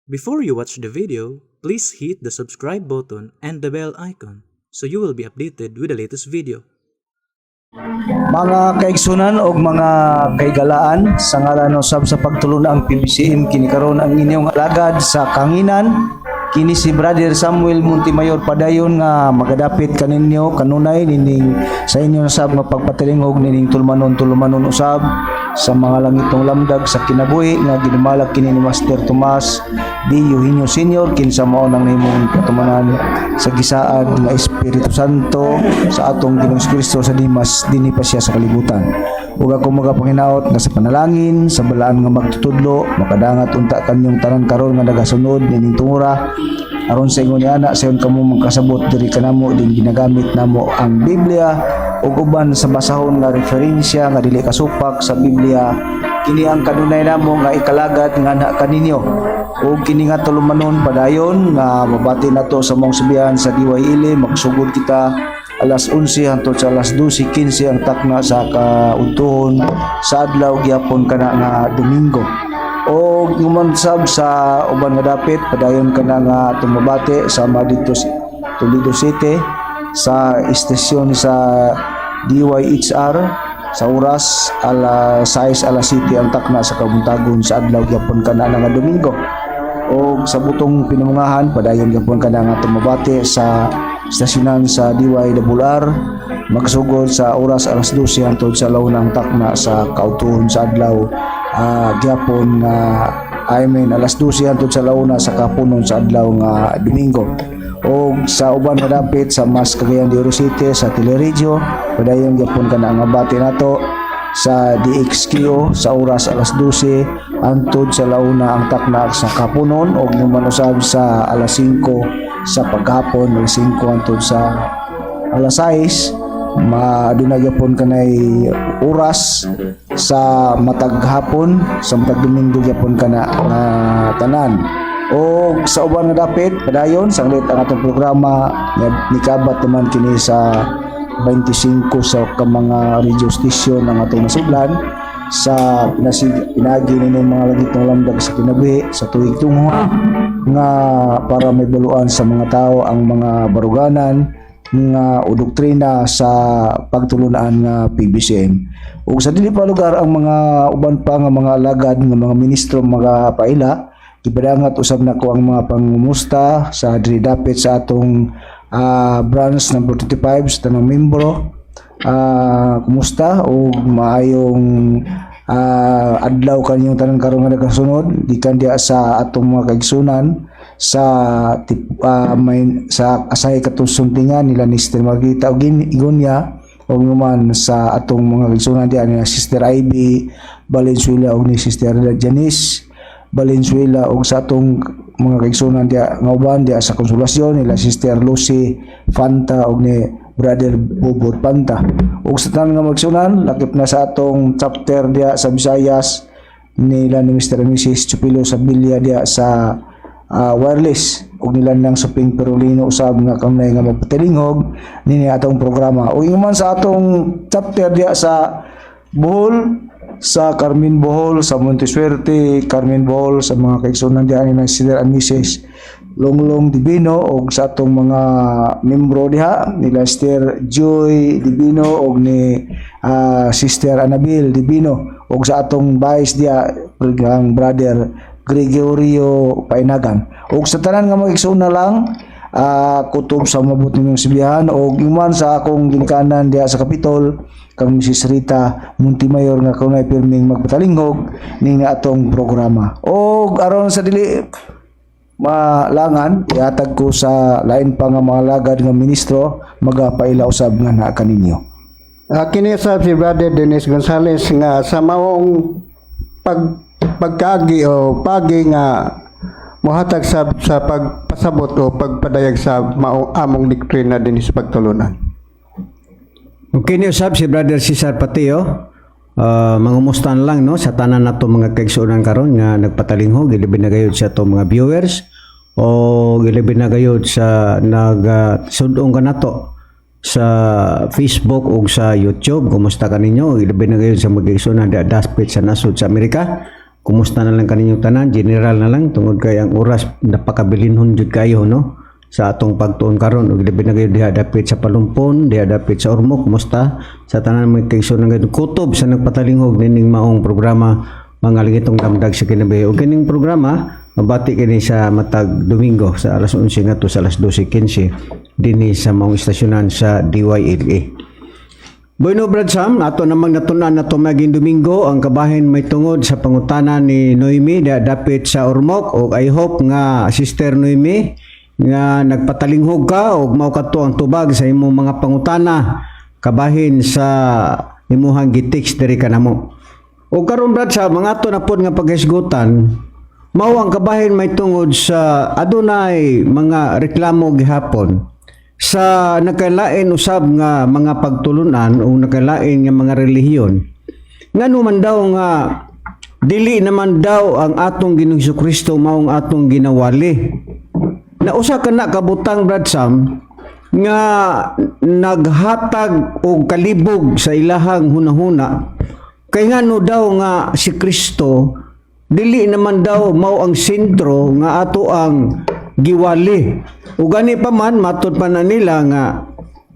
Before you watch the video, please hit the subscribe button and the bell icon so you will be updated with the latest video. Mga kaigsunan og mga kaigalaan, sa ngalan usab sa pagtulon ang PBCM, kini karon ang inyong alagad sa kanginan. Kini si Brother Samuel Montemayor, padayon nga magadapit kaninyo kanunay nining sa inyo sab nga pagpatilingog nining tulumanon tulumanon usab sa mga langitong lamdag sa kinabuhi nga ginumalak kini ni Master Tomas D. Eugenio Sr., kinsa mao nang nahimong katumanan sa gisaad nga Espiritu Santo sa atong Ginoong Kristo sa Dimas dinhi pa siya sa kalibutan. Ug ako magapanginaot nga sa panalangin sa balaan nga magtutudlo makadangat unta kanyong tanan karon nga nagasunod nining tungura, aron sa ingon niana sayon kamo magkasabot diri kanamo din ginagamit namo ang Biblia ug uban sa basahon nga referensya nga dili kasupak sa Biblia. Kini ang kanunay namo nga ikalagad nga na kaninyo, ug kini nga tulumanon padayon nga mabati nato sa mong sabihan sa DYL. Magsugod kita alas 11 hangtod sa alas 12:15 ang takna sa kaudtuhon sa adlaw gyapon kana nga Domingo. O nguman sab sa uban nga dapit, padayon kana nga tumabati sama dito sa Toledo City sa istasyon sa DYHR sa oras alas 6, alas 7 ang takna sa kabuntagon sa adlaw gyapon kana nga Domingo. O sa butong pinamungahan, padayon gyapon kana nga tumabati sa istasyonan sa DYWR, magsugod sa oras alas 12 hangtod sa launang takna sa kaudtuhon sa adlaw gyapon nga, I mean, alas 12 hangtod sa launa sa kapunon sa adlaw nga Domingo. O sa uban nga dapit sa mas Cagayan de Oro City sa Teleradyo, padayon gyapon kana nga bati nato sa DXQO sa oras alas 12 hangtod sa launa ang takna sa kapunon, og naman usab sa alas 5 sa paghapon, alas 5 hangtod sa alas 6. Maduna gyapon kanay oras sa matag hapon sa matag Domingo gyapon kana nga tanan. O sa uban nga dapit, padayon sanglit ang atong programa nga nikabat naman kini sa 25 sa ka mga radio station ang atong nasudlan sa pinasig pinagi nini mga langitong lamdag sa kinabuhi sa tuig tunghua nga para may baluan sa mga tao ang mga baruganan nga o doktrina sa pagtulunan nga PBCM. Ug sa dili pa lugar ang mga uban pa nga mga alagad nga mga ministro mga paila, gipadangat usab nako ang mga pangumusta sa diri dapit sa atong branch number 25 sa tanang membro. Kumusta ug maayong adlaw kanyong tanan karon nga nagasunod gikan diha sa atong mga kaigsunan sa may sa Asahi katong suntingan nila ni Sister Margarita og Igonya, ug naman sa atong mga kaigsunan diha ni Sister Ivy Valenzuela ug ni Sister Janice Valenzuela, ug sa atong mga kaigsunan diha nga uban diha sa Konsolasyon nila Sister Lucy Fanta ug ni Brother Bobot Panta, ug sa tanan nga magsunan lakip na sa atong chapter diha sa Visayas nila ni Mr. and Mrs. Chupilo sa Bilya diha sa wireless, ug nila nang Suping Perolino usab nga kanunay nga magpatilingog nini atong programa, ug ingon man sa atong chapter diha sa Bohol, sa Carmen Bohol, sa Montesuerte, Carmen Bohol, sa mga kaigsunan diha ni Sister and Mrs. Longlong Divino, og sa atong mga membro diha nila Sister Joy Divino og ni Sister Annabel Divino, og sa atong vice diha ang Brother Gregorio Painagan, og sa tanan nga mga igsoon na lang, kutob sa mabot ninyong sibihan, og iman sa akong ginikanan diha sa Kapitol kang Mrs. Rita Montemayor nga kanunay pirming magpatalingog ning atong programa. Og aron sa dili malangan, ihatag ko sa lain pa nga mga lagad nga ministro magapaila usab nga naa kaninyo. Kini usab si Brother Dennis Gonzales nga sa maong pagkaagi o pagi nga mohatag sa pagpasabot o pagpadayag sa maong among doktrina dinhi sa pagtulunan. Okay ni usab si Brother Cesar Patio. Mangumustan lang no sa tanan nato mga kaigsuonan karon nga nagpatalinghog, ilabi na gayud sa ato mga viewers o ilabi na gayud sa nag-sudong kanato sa Facebook ug sa YouTube. Kumusta kaninyo? Ilabi na gayud sa mga kaigsuonan di dapit sa nasod sa Amerika. Kumusta na lang kaninyong tanan, general na lang tungod kay ang oras napakabilinhon jud kayo, no, sa atong pagtuon karon. Ug labi na gayud diha dapit sa Palumpon, diha dapit sa Ormoc, kumusta sa tanan mga kaigsuonan gayud kutob sa nagpatalinghog nining maong programa, Mga Lingitong Damdag sa Kinabuhi. Ug kining programa mabati kini sa matag Domingo sa alas 11 ngadto sa alas 12:15 dinhi sa maong istasyonan sa DYLA. Bueno, Brad Sam, ato namang natunan na tumaging Domingo ang kabahin may tungod sa pangutana ni Noemi da dapit sa Ormoc. Og I hope nga, Sister Noemi, nga nagpatalinghog ka og mao kadto ang tubag sa imong mga pangutana kabahin sa imuhang gi-text diri kanamo. O karon, Brad Sam, mga ato na pod nga paghisgutan mao ang kabahin may tungod sa adunay mga reklamo gihapon sa nakalain usab nga mga pagtulunan o nakalain nga mga relihiyon, ngano man daw nga dili naman daw ang atong Ginoong Kristo maong atong ginawali, na usa ka na kabutang, Brad Sam, nga naghatag og kalibog sa ilahang hunahuna, kay ngano daw nga si Kristo dili naman daw mao ang sentro nga ato ang giwali. Ug gani pa man, matud pa na nila nga,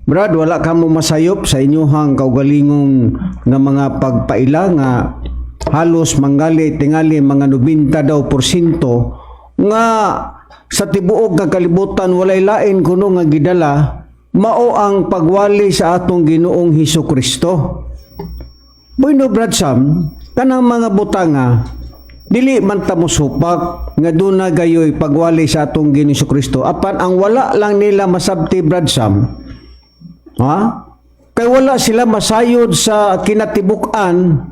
Brad, wala ka mo masayop sa inyuhang kaugalingong nga mga pagpaila nga halos manggali tingali mga 90 daw porsyento nga sa tibuok nga kalibutan walay lain kuno nga gidala, mao ang pagwali sa atong Ginoong Hesus Kristo. Bueno, Brad Sam, kanang mga butanga, dili man ta mosupak nga duna gayoy pagwali sa atong Ginoong Kristo. Apan ang wala lang nila masabti, Brad Sam, ha? Kay wala sila masayod sa kinatibuk-an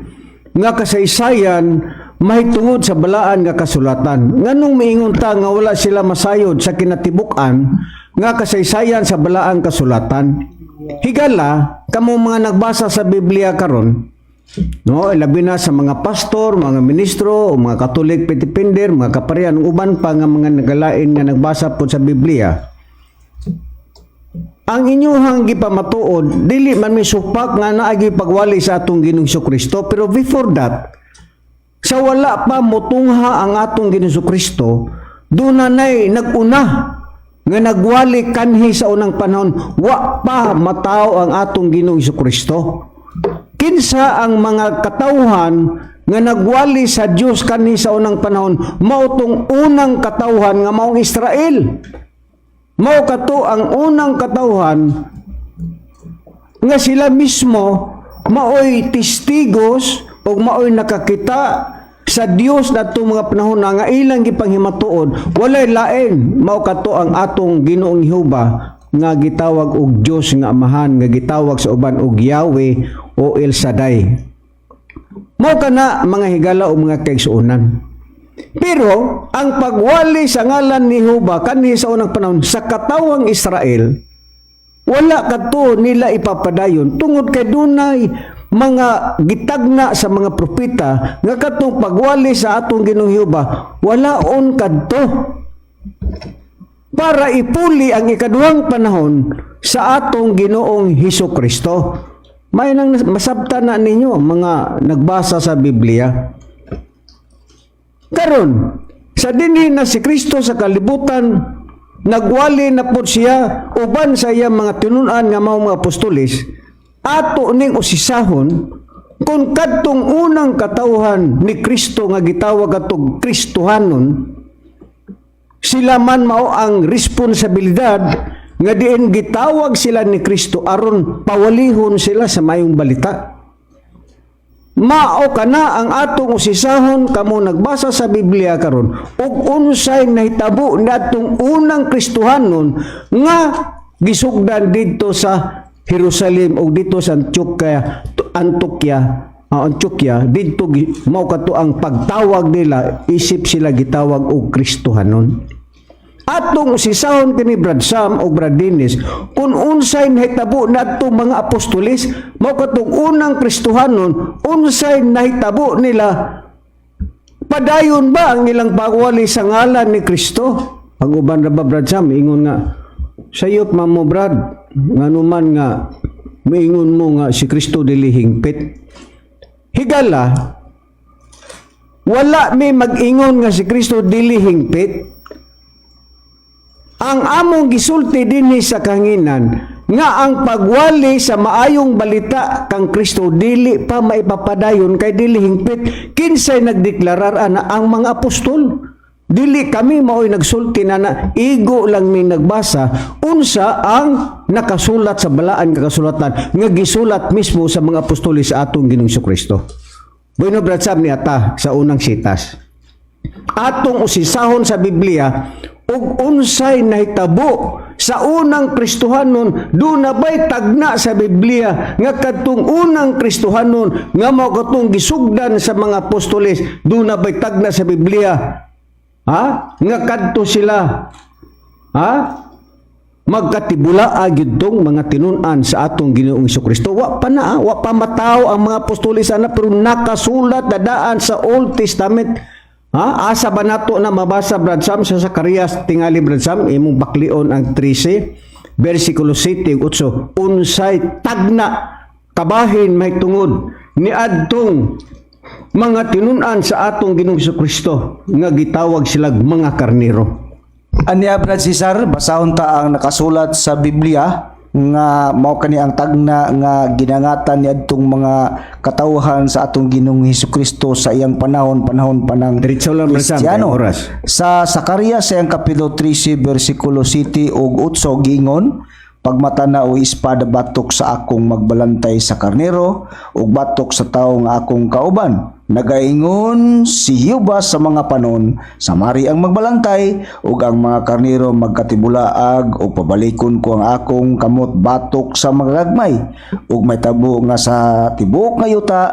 nga kasaysayan mahitungod sa balaan nga kasulatan. Nganong miingon ta nga wala sila masayod sa kinatibuk-an nga kasaysayan sa balaan kasulatan? Higala, kamo mga nagbasa sa Biblia karon, no, labi na sa mga pastor, mga ministro, o mga Katolik petipinder, mga kaparian, ug uban pa nga mga nagalain nga nagbasa po sa Biblia. Ang inyuhang gipamatuod, dili man may supak nga naagi pagwali sa atong Ginoong Kristo, pero before that, sa wala pa mutungha ang atong Ginoong Kristo, doon na nag-una nga nagwali kanhi sa unang panahon, wa pa matao ang atong Ginoong Kristo. Kinsa ang mga katawhan nga nagwali sa Dios kanhi sa unang panahon? Mao tong unang katawhan nga maong Israel. Mao kato ang unang katawhan nga sila mismo maoy testigos o maoy nakakita sa Dios nadtong mga panahon na nga ilang gipanghimatuod walay lain, mao kato ang atong Ginoong Jehova nga gitawag og Dios nga Amahan, nga gitawag sa uban og Yahweh o El Shaddai. Mao kana, mga higala o mga kaigsuonan. Pero ang pagwali sa ngalan ni Jehova kanhi sa unang panahon sa katawang Israel, wala kadto nila ipapadayon tungod kay dunay mga gitagna sa mga propeta nga katong pagwali sa atong Ginoong Jehova walaon kadto para ipuli ang ikaduhang panahon sa atong Ginoong Hesus Kristo. May nang masabta na ninyo mga nagbasa sa Biblia. Karon, sa dinhi na si Kristo sa kalibutan, nagwali na po siya uban sa iyang mga tinun-an nga mao mga apostoles, ato ning usisahon kung kadtong unang katawhan ni Kristo nga gitawag atong Kristohanon, sila man mao ang responsibilidad nga diin gitawag sila ni Kristo aron pawalihon sila sa mayong balita. Mao kana ang atong usisahon, kamo nagbasa sa Biblia karon, ug unsay nahitabo nadtong unang Kristohanon nga gisugdan didto sa Jerusalem ug dito sa Antioquia Antioquia Antioquia didto mao kato ang pagtawag nila isip sila gitawag og Kristohanon. Atong usisahon kini, Brad Sam o Brad Dennis, kung unsay nahitabo nadto mga apostoles, mao katong unang Kristohanon, unsay nahitabo nila, padayon ba ang ilang pagwali sa ngalan ni Kristo? Ang uban ra ba, Brad Sam, ingon nga, sayop man mo, Brad, ngano man nga miingon mo nga si Kristo dili hingpit. Higala, Wala may mag-ingon nga si Kristo dili hingpit. Ang among gisulti dinhi sa kahanginan nga ang pagwali sa maayong balita kang Kristo dili pa maipapadayon kay dili hingpit. Kinsay nagdeklarar ana? Ang mga apostol. Dili kami maoy nagsulti na na igo lang mi nagbasa unsa ang nakasulat sa balaan nga kasulatan nga gisulat mismo sa mga apostoles sa atong Ginoong Kristo. Bueno, Brad Sam, ni ata sa unang sitas. Atong usisahon sa Biblia ug unsay nahitabo sa unang Kristohanon. Duna bay tagna sa Biblia nga kadtong unang Kristohanon nga mao katong gisugdan sa mga apostoles, duna bay tagna sa Biblia, ha, nga kadto sila, ha, magkatibula gyud tong mga tinun-an sa atong Ginoong Kristo? Wa pa na, wa pa matawo ang mga apostoles ana, pero nakasulat dadaan sa Old Testament. Ha? Asa ba nato na mabasa, Brad Sam? Sa Zacarias tingali, Brad Sam, imong baklion ang 13 versikulo 7 ug 8, unsay tagna kabahin mahitungod ni adtong mga tinun-an sa atong Ginoong Kristo nga gitawag silag mga karnero. Aniya, Brad Cesar, basahon ta ang nakasulat sa Biblia nga mao kani ang tagna nga ginangatan niadtong mga katawhan sa atong Ginoong Hesukristo sa iyang panahon, panahon pa ng Diretso lang, Brad Sam, Kristiyano. kay oras. Sa Zacarias sa iyang kapitulo 13 bersikulo 7 ug 8, giingon, "Pagmata na o espada batok sa akong magbalantay sa karnero ug batok sa tawo nga akong kauban. Nagaingon si Jehova sa mga panon, samari ang magbalantay ug ang mga karnero magkatibulaag, ug pabalikon ko ang akong kamot batok sa mga gagmay. Ug mahitabo nga sa tibuok nga yuta,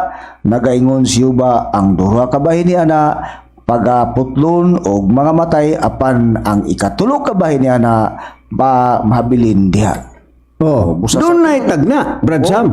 nagaingon si Jehova, ang duha ka bahin ni ana pagaputlon og mga matay, apan ang ikatulo ka bahin ni ana pa mahabilin diha." Oh, busa dunay tagna, Brad Sam.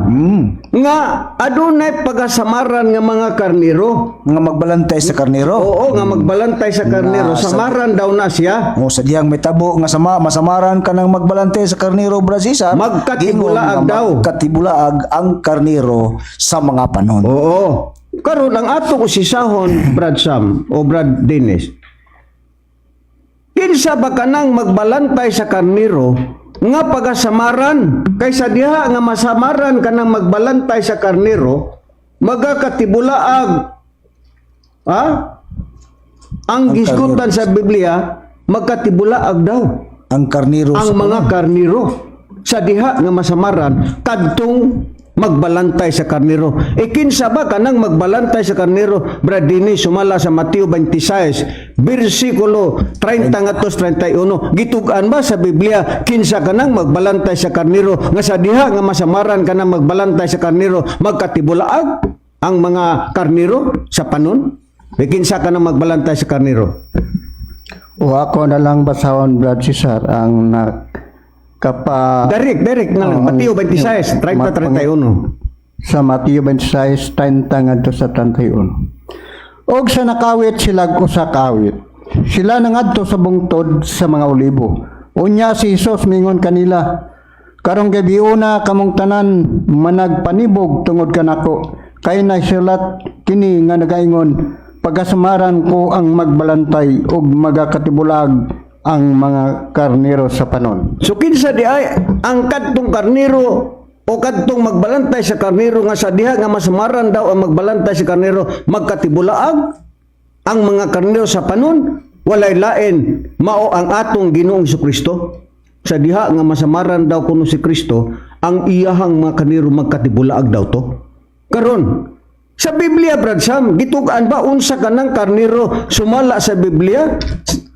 Nga adunay pagasamaran nga mga karnero. Nga magbalantay sa karnero. Oo, nga magbalantay sa karnero. Nga Samaran daw na siya. O sa dihang mitabo nga sama masamaran ka ng magbalantay sa karnero, Brad Cesar. Magkatibulaag Giingon nga daw. magkatibulaag ang karnero sa mga panon. Oo. Karon ang ato usisahon, Brad Sam o Brad Dennis. Kinsa ba kanang magbalantay sa karnero nga pagasamaran? Kaysa diha nga masamaran kanang magbalantay sa karnero, magakatibulaag, ha, ang gisgutan sa Biblia, magkatibulaag daw Ang karnero ang sa mga karnero sa diha nga masamaran kadtong magbalantay sa karnero. E kinsa ba kanang magbalantay sa karnero, Brad Dennis, sumala sa Mateo 26 bersikulo 30 ngadto 31? Gitug-an ba sa Biblia kinsa kanang magbalantay sa karnero nga sa diha nga masamaran kanang magbalantay sa karnero, magkatibulaag ang mga karnero sa panon? E kinsa kanang magbalantay sa karnero? O ako na lang basahon, Brad Cesar, ang nakapa Direct, direct na lang. Oo, Mateo 26, 30, 31. Sa Mateo 26, 30 ngadto sa 31. Og sa nakawit sila usa ka awit. Sila nangadto sa bungtod sa mga olibo. Unya si Hesus mingon kanila, "Karong gabiuna kamong tanan managpanibog tungod kanako, kay nasulat kini nga nagaingon, 'Pagasamaran ko ang magbalantay ug magakatibulag ang mga karnero sa panon.'" So kinsa di ay ang kadtong karnero o kadtong magbalantay sa karnero nga sa diha nga masamaran daw ang magbalantay sa karnero, magkatibulaag ang mga karnero sa panon? Walay lain, mao ang atong Ginoong Kristo. Sa diha nga masamaran daw kuno si Kristo ang iyahang mga karnero, magkatibulaag daw to. Karon, sa Biblia, Brad Sam, gitug-an ba unsa kanang karnero sumala sa Biblia?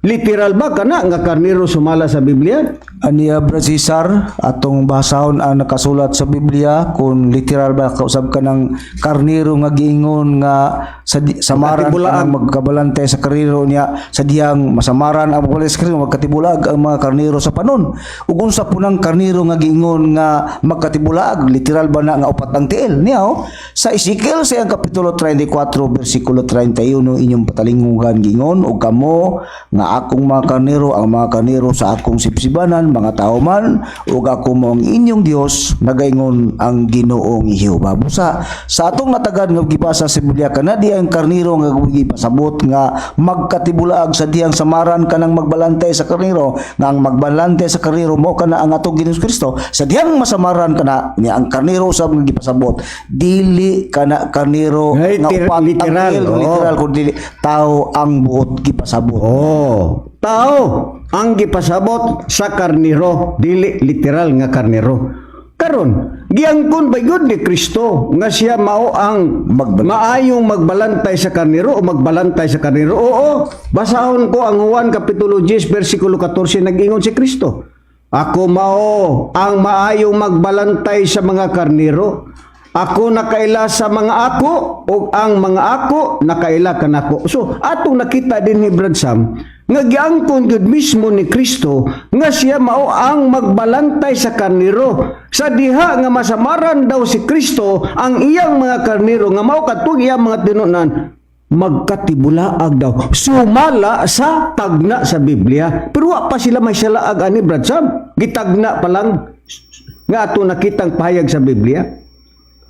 Literal ba kana nga karnero sumala sa Biblia? Aniya, Brad Cesar, atong basahon ang nakasulat sa Biblia kung literal ba kausab ka ng karnero nga giingon nga sa samaran Magkatibulaag. ka ng magkabalante sa karnero niya sa dihang masamaran ang magbalantay sa karnero, magkatibulaag ang mga karnero sa panon. Ug unsa punang karnero nga giingon nga magkatibulaag, literal ba na nga upat ang tiil niya? Oh, sa Ezekiel sa iyang kapitulo 34 bersikulo 31, inyong patalingugan, giingon, "Ug kamo nga Nga akong mga karnero, ang mga karnero sa akong sibsibanan, mga tao man, ug ako mo ang inyong Dios, nagaingon ang Ginoong Jehova. Busa sa atong natagad nga gibasa sa Biblia, kana di ang karnero nga gipasabot nga magkatibulaag sa dihang samaran kanang magbalantay sa karnero, nga ang magbalantay sa karnero mo kana ang atong Ginoong Kristo. Sa dihang masamaran kana niya ang karnero sa nga gipasabot, dili kana karnero Ay, nga upat ang literal, tiil, oo. literal kundi tao ang buot gipasabot. Oh, tao ang gipasabot sa karnero, dili literal nga karnero. Karon, giangkon ba gyud ni Kristo nga siya mao ang Magbalantay. Maayong magbalantay sa karnero o magbalantay sa karnero? Oo, basahon ko ang Juan Kapitulo 10 versikulo 14, nag-ingon si Kristo: "Ako mao ang maayong magbalantay sa mga karnero. Ako nakaila sa mga ako ug ang mga ako nakaila kanako." So atong nakita din ni Brad Sam nga giangkon gyud mismo ni Kristo nga siya mao ang magbalantay sa karnero. Sa diha nga masamaran daw si Kristo, ang iyang mga karnero nga mao kadtong iyang mga tinunan magkatibulaag daw. Sumala sa tagna sa Biblia. Pero wa pa sila may salaag ani, Brad Sam. Gitagna pa lang nga ato nakitang pahayag sa Biblia.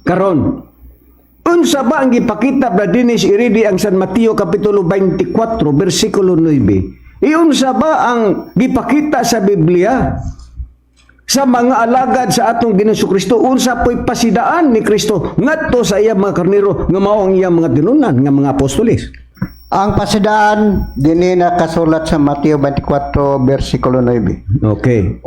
Karon, unsa ba ang gipakita, Brad Dennis, iridi ang San Mateo Kapitulo 24 versikulo 9? Iunsa ba ang gipakita sa Biblia sa mga alagad sa atong Ginoong Kristo? Unsa po'y pasidaan ni Kristo ngadto sa iyang mga karnero nga mao ang iyang mga tinunan nga mga apostoles? Ang pasidaan dinhi nakasulat sa Mateo 24 versikulo 9.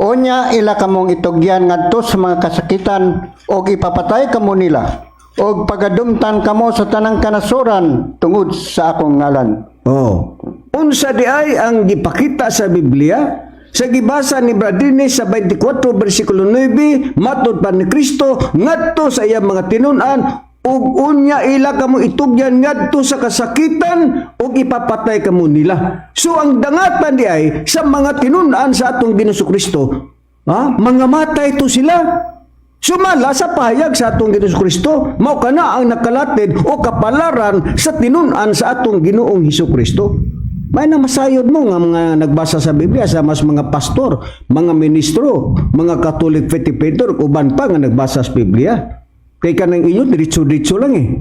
"Unya ila kamong itugyan ngadto sa mga kasakitan og ipapatay kamo nila og pagadumtan kamo sa tanang kanasuran tungod sa akong ngalan." Oh. Unsa di ay ang gipakita sa Biblia? Sa gibasa ni Brad Dennis sa 24 versikulo 9, matud pa ni Kristo ngadto sa iyang mga tinun-an, "Ug unya ila kamo itugyan ngadto sa kasakitan ug ipapatay kamo nila." So ang dangatan di ay sa mga tinun-an sa atong Ginoong Kristo, ha? Mga matay to sila. Sumala sa pahayag sa atong Ginoong Kristo, mao kana ang nakalatid o kapalaran sa tinun-an sa atong Ginoong Hesus Kristo. May na masayod mo nga mga nagbasa sa Biblia sa mas mga pastor, mga ministro, mga Catholic faith defender, uban pa nga nagbasa sa Biblia. Kay kanang inyo diretso-diretso lang eh.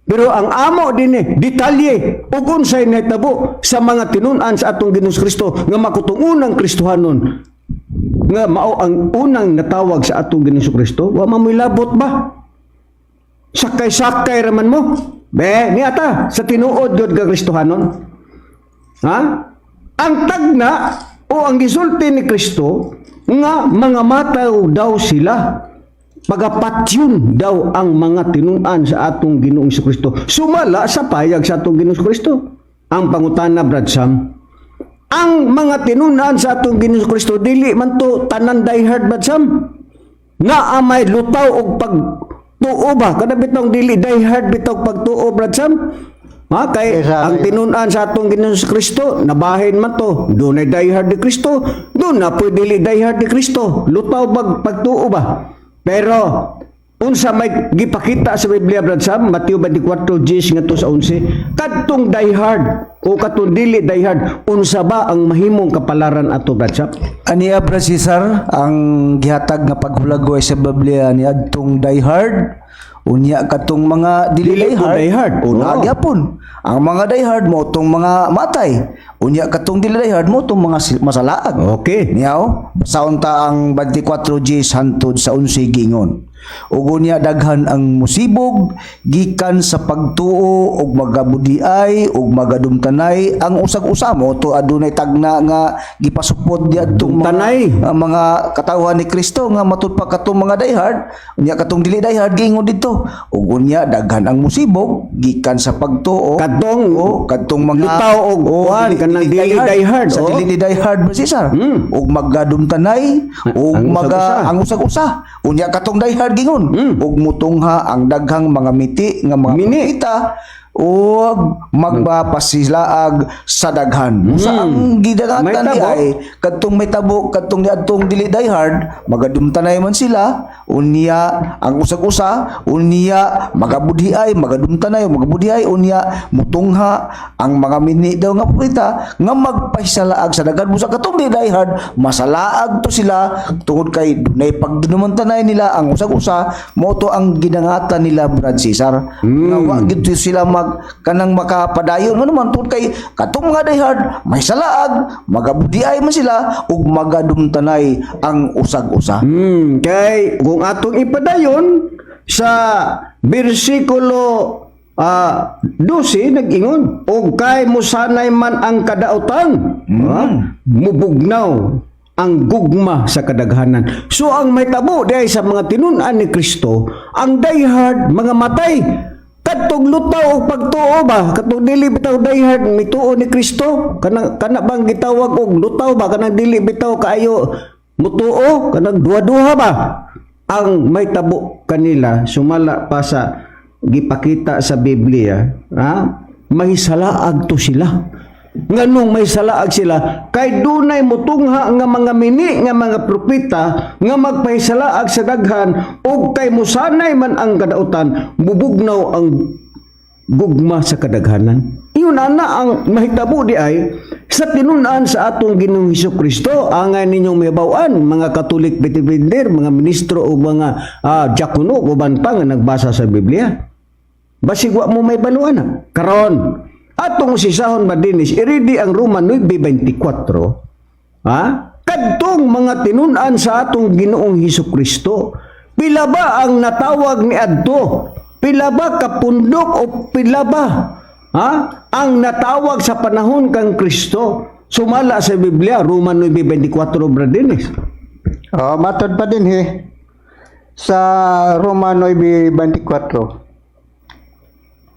Pero ang amo din eh, detalye ug unsay nahitabo sa mga tinun-an sa atong Ginoong Kristo nga makutong unang Kristohanon nga mao ang unang natawag sa atong Ginoong Kristo, wa man mo'y labot ba? Sakay-sakay raman mo. Be, niata sa tinuod gyud nga Kristohanon. Ha? Ang tagna o ang gisulti ni Kristo nga mga mataw daw sila. Pagapatyon daw ang mga tinun-an sa atong Ginoong Kristo. Sumala sa payag sa atong Ginoong Kristo. Ang pangutana, Brad Sam, ang mga tinun-an sa atong Ginoong Kristo dili man to tanan diehard, Brad Sam. Naa may lutaw og pagtuo ba? Kada bitong dili diehard bitaw pagtuo, Brad Sam. Ha, kay Yes, ang tinun-an sa atong Ginoong Kristo nabahin man to. Dunay diehard ni Kristo, doon na pwede dili diehard ni Kristo. Lutaw bag pagtuo ba? Pero unsa may gipakita sa Biblia, Brad Sam, Mateo 24 10 ngadto sa 11, kadtong diehard o katong dili diehard, unsa ba ang mahimong kapalaran ato, Brad Sam? Aniya, Brad Cesar, ang gihatag nga paghulagway sa Biblia ni adtong diehard, unya katong mga dili Dili po diehard, diehard. Una Oo. gyapon. Ang mga diehard mo tong mga matay. Unya katong dili diehard mo tong mga masalaag. Niyaw, basaon ta ang 24 Gs hantod sa 11 gingon: "Ug unya daghan ang musibog gikan sa pagtuo ug magabudiay ug magadumtanay ang usag-usa." Mo to adunay tagna nga gipasupod diadtong mga Dumtanay. ang mga katawhan ni Kristo nga matud pa katong mga diehard, unya katong dili diehard. Giingon didto, "Ug unya daghan ang musibog gikan sa pagtuo." Kadtong O kadtong mga lutaw og kuan, kanang dili diehard, sa oh. dili ni diehard ba, Cesar, ug magadumtanay ug Ang maga usag-usa. ang usag-usa. Unya katong diehard gingon, "Ug mutungha ang daghang mga miti nga mga Mini. propeta." Ug magpapasilaag sa daghan. Sa ang gidangatan May di tabo. ay kadtong may tabo, kadtong niadtong dili die hard, magadumtanay man sila, unya ang usag-usa, unya magabudhi ay magadumtanay, magabudhi unya mutungha ang mga mini daw nga propeta nga magpasalaag sa daghan. Busa katong di die hard, masalaag to sila tungod kay dunay pagdunumantanay nila ang usag-usa. Mo to ang gidangatan nila, Brad Cesar, nga wa gid to sila mag kanang makapadayon, ngano man, tungod kay katong mga die hard may salaag, magabudiay man sila ug magadumtanay ang usag-usa. Kay kung atong ipadayon sa bersikulo 12, nag-ingon, "Og kay musanay man ang kadautan, mubugnaw ang gugma sa kadaghanan." So ang may tabo diay sa mga tinun-an ni Kristo, ang diehard mga matay, kadtong lutaw og pagtuo ba, katong dili bitaw diehard mituo ni Kristo, kanang kana bang gitawag og lutaw ba, kanang dili bitaw kaayo mutuo, kanang duha-duha ba ang may tabo kanila. Sumala pa sa gipakita sa Biblia, ha, may salaag to sila. Nganong may salaag sila? Kay dunay mutungha nga mga mini nga mga propeta nga magpahisalaag sa daghan. Og kay musanay man ang kadautan, bubugnaw ang gugma sa kadaghanan. Iyon ana ang mahitabo di ay sa tinun-an sa atong Ginoong Hesus Kristo. Angay ninyong mahibaw-an, mga Katolik defender, mga ministro o mga diakono o uban pa nga nagbasa sa Biblia. Basig wa mo may baluan. Karon, atong usisahon madinis, iridi ang Roma 9:24. Ha? Kadtong mga tinun-an sa atong Ginoong Hesus Kristo, pila ba ang natawag ni adto? Pila ba kapundok o pila ba, ha, ang natawag sa panahon kang Kristo? Sumala sa Biblia, Roma 9:24, Brad Dennis. Oh, matod pa din he sa Roma 9:24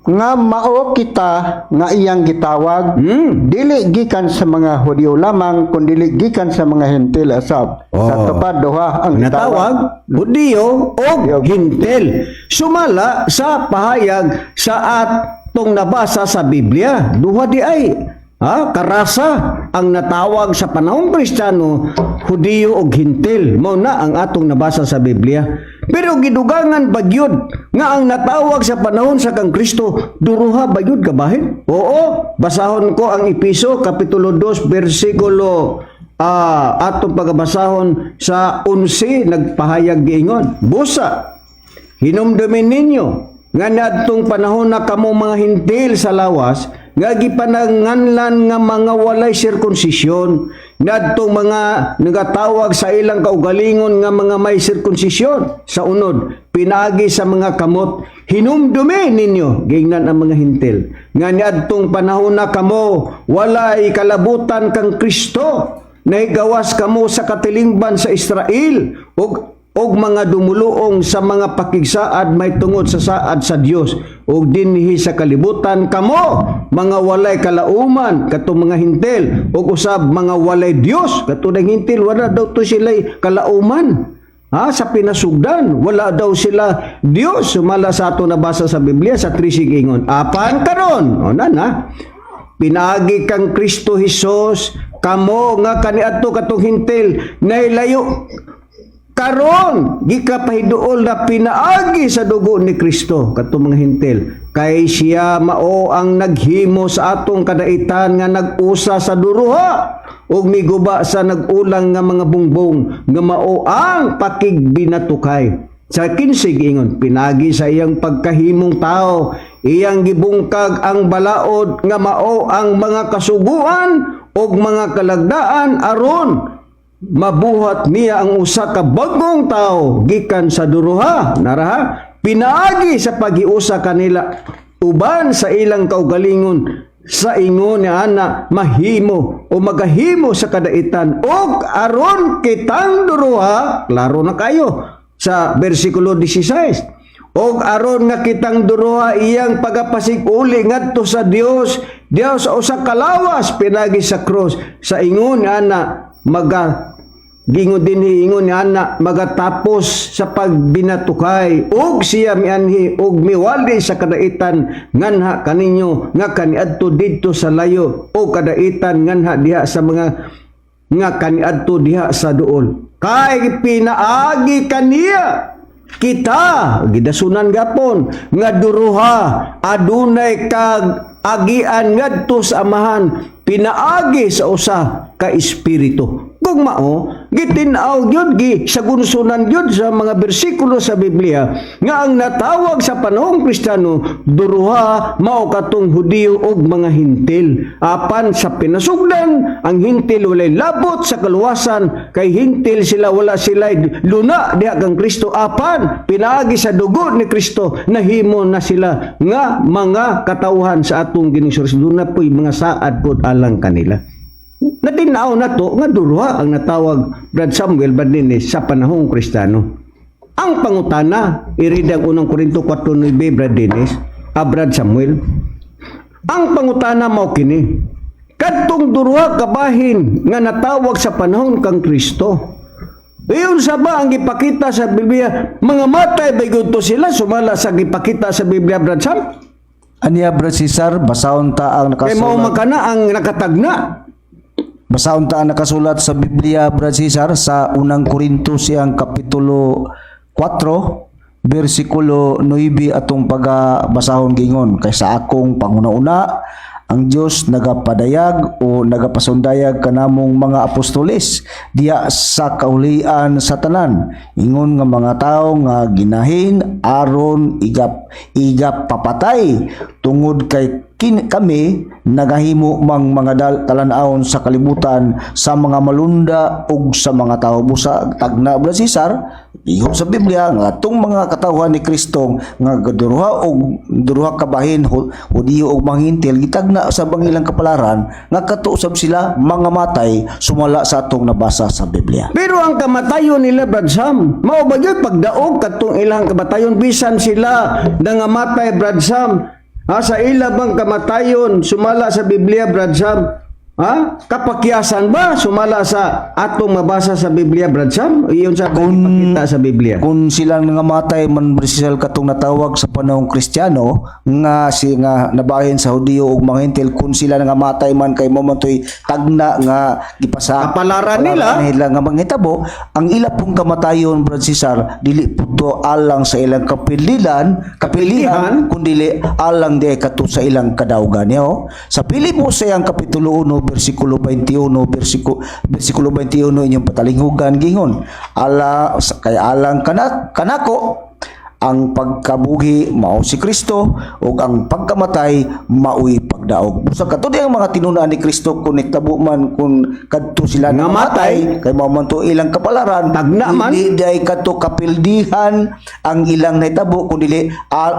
nga mao kita nga iyang gitawag, dili gikan sa mga Hudyo lamang kundi gikan sa mga Hentil asab. Oh. Sa tupad duha ang Natawag, Hudiyo o Hintel. Sumala sa pahayag sa atong nabasa sa Biblia, duha di ay, ha, karasa ang natawag sa panahong Kristiyano, Hudiyo o Hintel. Mao na ang atong nabasa sa Biblia. Pero gidugangan bagyod nga ang natawag sa panahon sa kang Kristo, duruha bagyod kabahin? Oo, basahon ko ang Episo kapitulo 2 bersikulo atong pagabasahon sa 11, nagpahayag giingon, "Busa hinumdumin ninyo nga nadtong panahon na kamo mga Hintil sa lawas nga gipananganlan nga mga walay sirkunsisyon, nadtong mga nagatawag sa ilang kaugalingon nga mga may sirkunsisyon sa unod pinaagi sa mga kamot. Hinumdumin ninyo," gingnan ang mga Hintil, "nga niadtong panahon na kamo walay kalabutan kang Kristo, nahigawas kamo sa katilingban sa Israel ug og mga dumuluong sa mga pakigsaad may tungod sa saad sa Dios, ug dinhi sa kalibutan kamo mga walay kalauman," katong mga Hintil, "ug usab mga walay Dios." Katong Hintil, wala daw to sila kalauman, ha, sa pinasugdan, wala daw sila Dios sumala sa ato nabasa sa Biblia. Sa 13 ingon, "Apan karon," o na na, "pinaagi kang Kristo Hesus, kamo nga kaniadto katong Hintil nailayo, karon gikapahiduol na pinaagi sa dugo ni Kristo," katong mga Hintil, "kay siya mao ang naghimo sa atong kadaitan nga nag-usa sa duruha ug miguba sa nag-ulang nga mga bungbong nga mao ang pakigbinatukay." Sa 15 ingon, "Pinagi sa iyang pagkahimong tao, iyang gibungkag ang balaod nga mao ang mga kasuguan ug mga kalagdaan, aron mabuhat niya ang usa ka bagong tao gikan sa duruha," naraha, "pinaagi sa paghiusa kanila uban sa ilang kaugalingon, sa ingon ni ana mahimo o magahimo sa kadaitan, ug aron kitang duruha," klaro na kayo sa bersikulo 16, "og aron nga kitang duruha iyang pagapasig-uli ngadto sa Dios Dios sa usa ka lawas pinagi sa krus." Sa ingon ana maga Gingon dinhi, ingon ni ana, magatapos sa pagbinatukay ug siya mianhi ug miwali sa kadaitan nganha kaninyo nga kaniadto didto sa layo o kadaitan nganha diha sa mga nga kaniadto diha sa duol, kay pinaagi kaniya kita gidasunan gapon nga duruha adunay kag agian ngadto sa Amahan pinaagi sa usa ka espiritu. Kung mao, gitin-aw gyud, gi sagunsunan gyud sa mga bersikulo sa Biblia nga ang natawag sa panahong Kristiyano duruha mao katong Hudiyo ug mga Hintil. Apan sa pinasugdan, ang Hintil walay labot sa kaluwasan kay Hintil sila, wala sila luna diha kang Kristo. Apan pinaagi sa dugo ni Kristo, nahimo na sila nga mga katawhan sa atong Ginoong Hesus. Duna po'y mga saad pod alang kanila. Natinaw na to nga duruha ang natawag, Brad Samuel, Brad Dennis, sa panahong Kristiyano. Ang pangutana, i-read ang Unang Korinto 4.9, Brad Dennis, Brad Samuel. Ang pangutana mao kini: kadtong duruha kabahin nga natawag sa panahon kang Kristo, iyon sa ba ang gipakita sa Biblia? Mga matay ba gyud to sila sumala sa gipakita sa Biblia, Brad Sam? Aniya, Brad Cesar, basahon ta ang Kay mao nakasulat. Makana ang nakatagna. Basahon ta ang nakasulat sa Biblia, Brad Cesar, sa Unang Korinto siyang kapitulo 4 bersikulo 9 atong pagabasahon. Gingon, "Kay sa akong panguna-una, ang Dios nagapadayag o nagapasundayag kanamong mga apostoles diya sa kaulian sa tanan, ingon nga mga tawo nga ginahin aron igap igap papatay, tungod kay kami nagahimo mang mga talan-awon sa kalibutan, sa mga malunda ug sa mga tawo." Busa tagna, Brad Cesar, iho sa Biblia nga atong mga katawhan ni Kristo nga duruha og duruha kabahin, Hudiyo ug mga Hintil, gitagna sa bang ilang kapalaran nga kato usab sila mga matay sumala sa atong nabasa sa Biblia. Pero ang kamatayon nila, Brad Sam, mao ba gyud pagdaog katong ilang kamatayon bisan sila nangamatay, Brad Sam? Ha, sa ila bang kamatayon sumala sa Biblia, Brad Sam? Ha? Kapakyasan ba sumala sa atong mabasa sa Biblia, Brad Sam? Iyon sa ipakita sa Biblia. Kung sila nangamatay man, Brad Cesar, katong natawag sa panahong Kristiyano nga si nga nabahin sa Hudiyo ug mga Hintil, kung sila nangamatay man, kay mo man to'y tagna nga gipasa Kapalaran nila. Nila nga manghitabo, ang ila pong kamatayon, Brad Cesar, dili pud to alang sa ilang kapililan kapilihan, kundili alang di kato sa ilang kadawgan niyo. Sa Pilipos siyang kapitulo 1 bersikulo 21, bersikulo 21 inyong patalinghugan. Gingon, ala kay alang kanako ang pagkabuhi mao si Kristo ug ang pagkamatay maoy pagdaog. Busa kato ang mga tinun-an ni Kristo, kung nitabo man, kung kadto sila Namatay, kay mao man to ilang kapalaran, Tagna man. Dili day kadto kapildihan ang ilang nahitabo, kun dili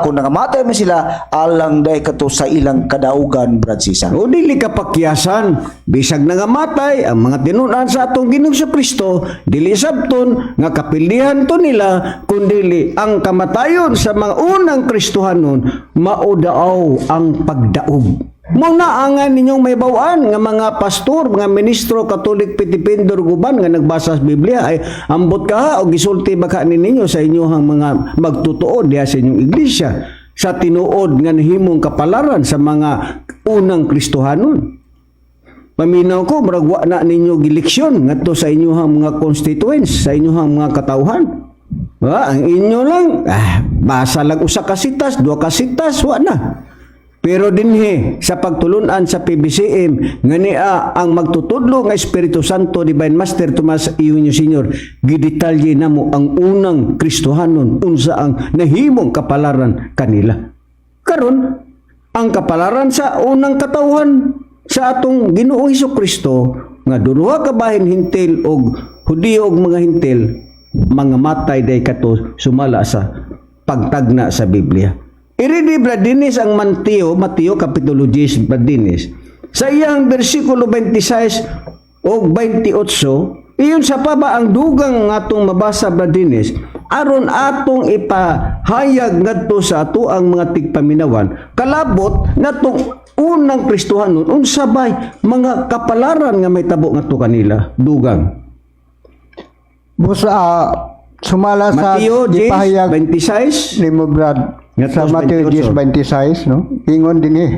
kung nangamatay man sila, alang day kadto sa ilang kadaugan, Brad Cesar. O dili kapakyasan, bisag nangamatay ang mga tinun-an sa atong Ginoong Kristo, dili sabton nga kapildihan to nila, kundili ang kamatayon sa mga unang Kristohanon mao daaw ang pagdaog. Muna angan ninyong may bawaan nga mga pastor, mga ministro, Katolik, Pitipindor, guban nga nagbasa sa Biblia ay ambot ka ha, o gisulti ba ka ninyo sa inyong mga magtutuod diha sa inyong iglesia sa tinuod nga nahimong kapalaran sa mga unang Kristohanon. Paminaw ko, murag wa na ninyo gileksyon ngadto sa inyong mga constituents, sa inyong mga katawhan. Ang inyo lang, basa lang usa ka sitas, duha ka sitas, wa na. Pero dinhi sa pagtulunan sa PBCM nga niya ang magtutudlo nga Espiritu Santo, Divine Master Tomas Eugenio Senior, gidetalye namo ang unang Kristohanon, unsa ang nahimong kapalaran kanila. Karon, ang kapalaran sa unang katawhan sa atong Ginoong Hesus Kristo nga duha ka bahin, Hintil og Hudiyo og mga Hintil, mga matay day kato sumala sa pagtagna sa Biblia. Iridi, Brad Dennis, ang Mateo Kapitulo 10, Brad Dennis. Sa iyang bersikulo 26 o 28, iyon sa pa ba ang dugang atong mabasa, Brad Dennis, aron atong ipahayag ngadto sa ato ang mga tigpaminawan kalabot natong unang Kristohanon, unsa bay mga kapalaran nga may tabo ngadto kanila, dugang. Busa sumala sa Mateo 10, gipahayag 26. nimo, Brad, Ngadto sa sa Mateo 28. 10:26, no? Ingon dinhi.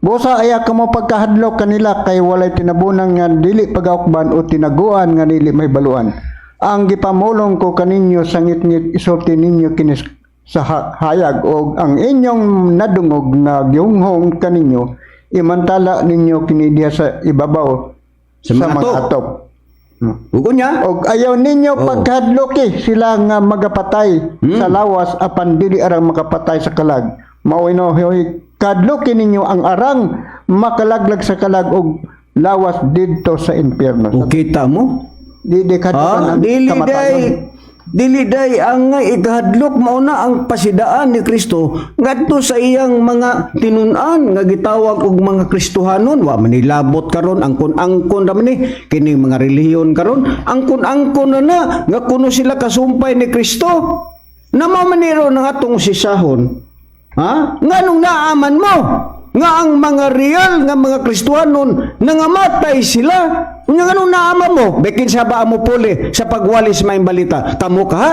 Busa aya kamo pagkahadlok kanila kay walay tinabunan nga dili pagaukban o tinaguan nga dili mahibaluan. Ang gipamulong ko kaninyo sa ngitngit, isulti ninyo kini sa hayag, og ang inyong nadungog nga gihunghong kaninyo, imantala ninyo kini diha sa ibabaw sa mga atop. Atop. No. Ug unya, Og ayaw ninyo Oh. pagkahadloki sila nga magapatay sa lawas apan dili arang makapatay sa kalag. Mao hoy kadloki ninyo ang arang makalaglag sa kalag og lawas didto sa impyerno. O kita mo? Di kadlokan Ah, ang dili kamatayon. day dili day ang ikahadlok, mao na ang pasidaan ni Kristo ngadto sa iyang mga tinun-an nga gitawag og mga Kristohanon. Wa man nilabot karon, angkon-angkon ra man ni kining mga relihiyon karon, angkon-angkon na na nga kuno sila kasumpay ni Kristo na mao man ni ron ang atong sisahon. Ha? Nganong naaman mo nga ang mga real nga mga Kristohanon nangamatay sila? Unya nganong naama mo? Bekin sa ba mo puli sa pagwali sa maayong balita? Kamo ka?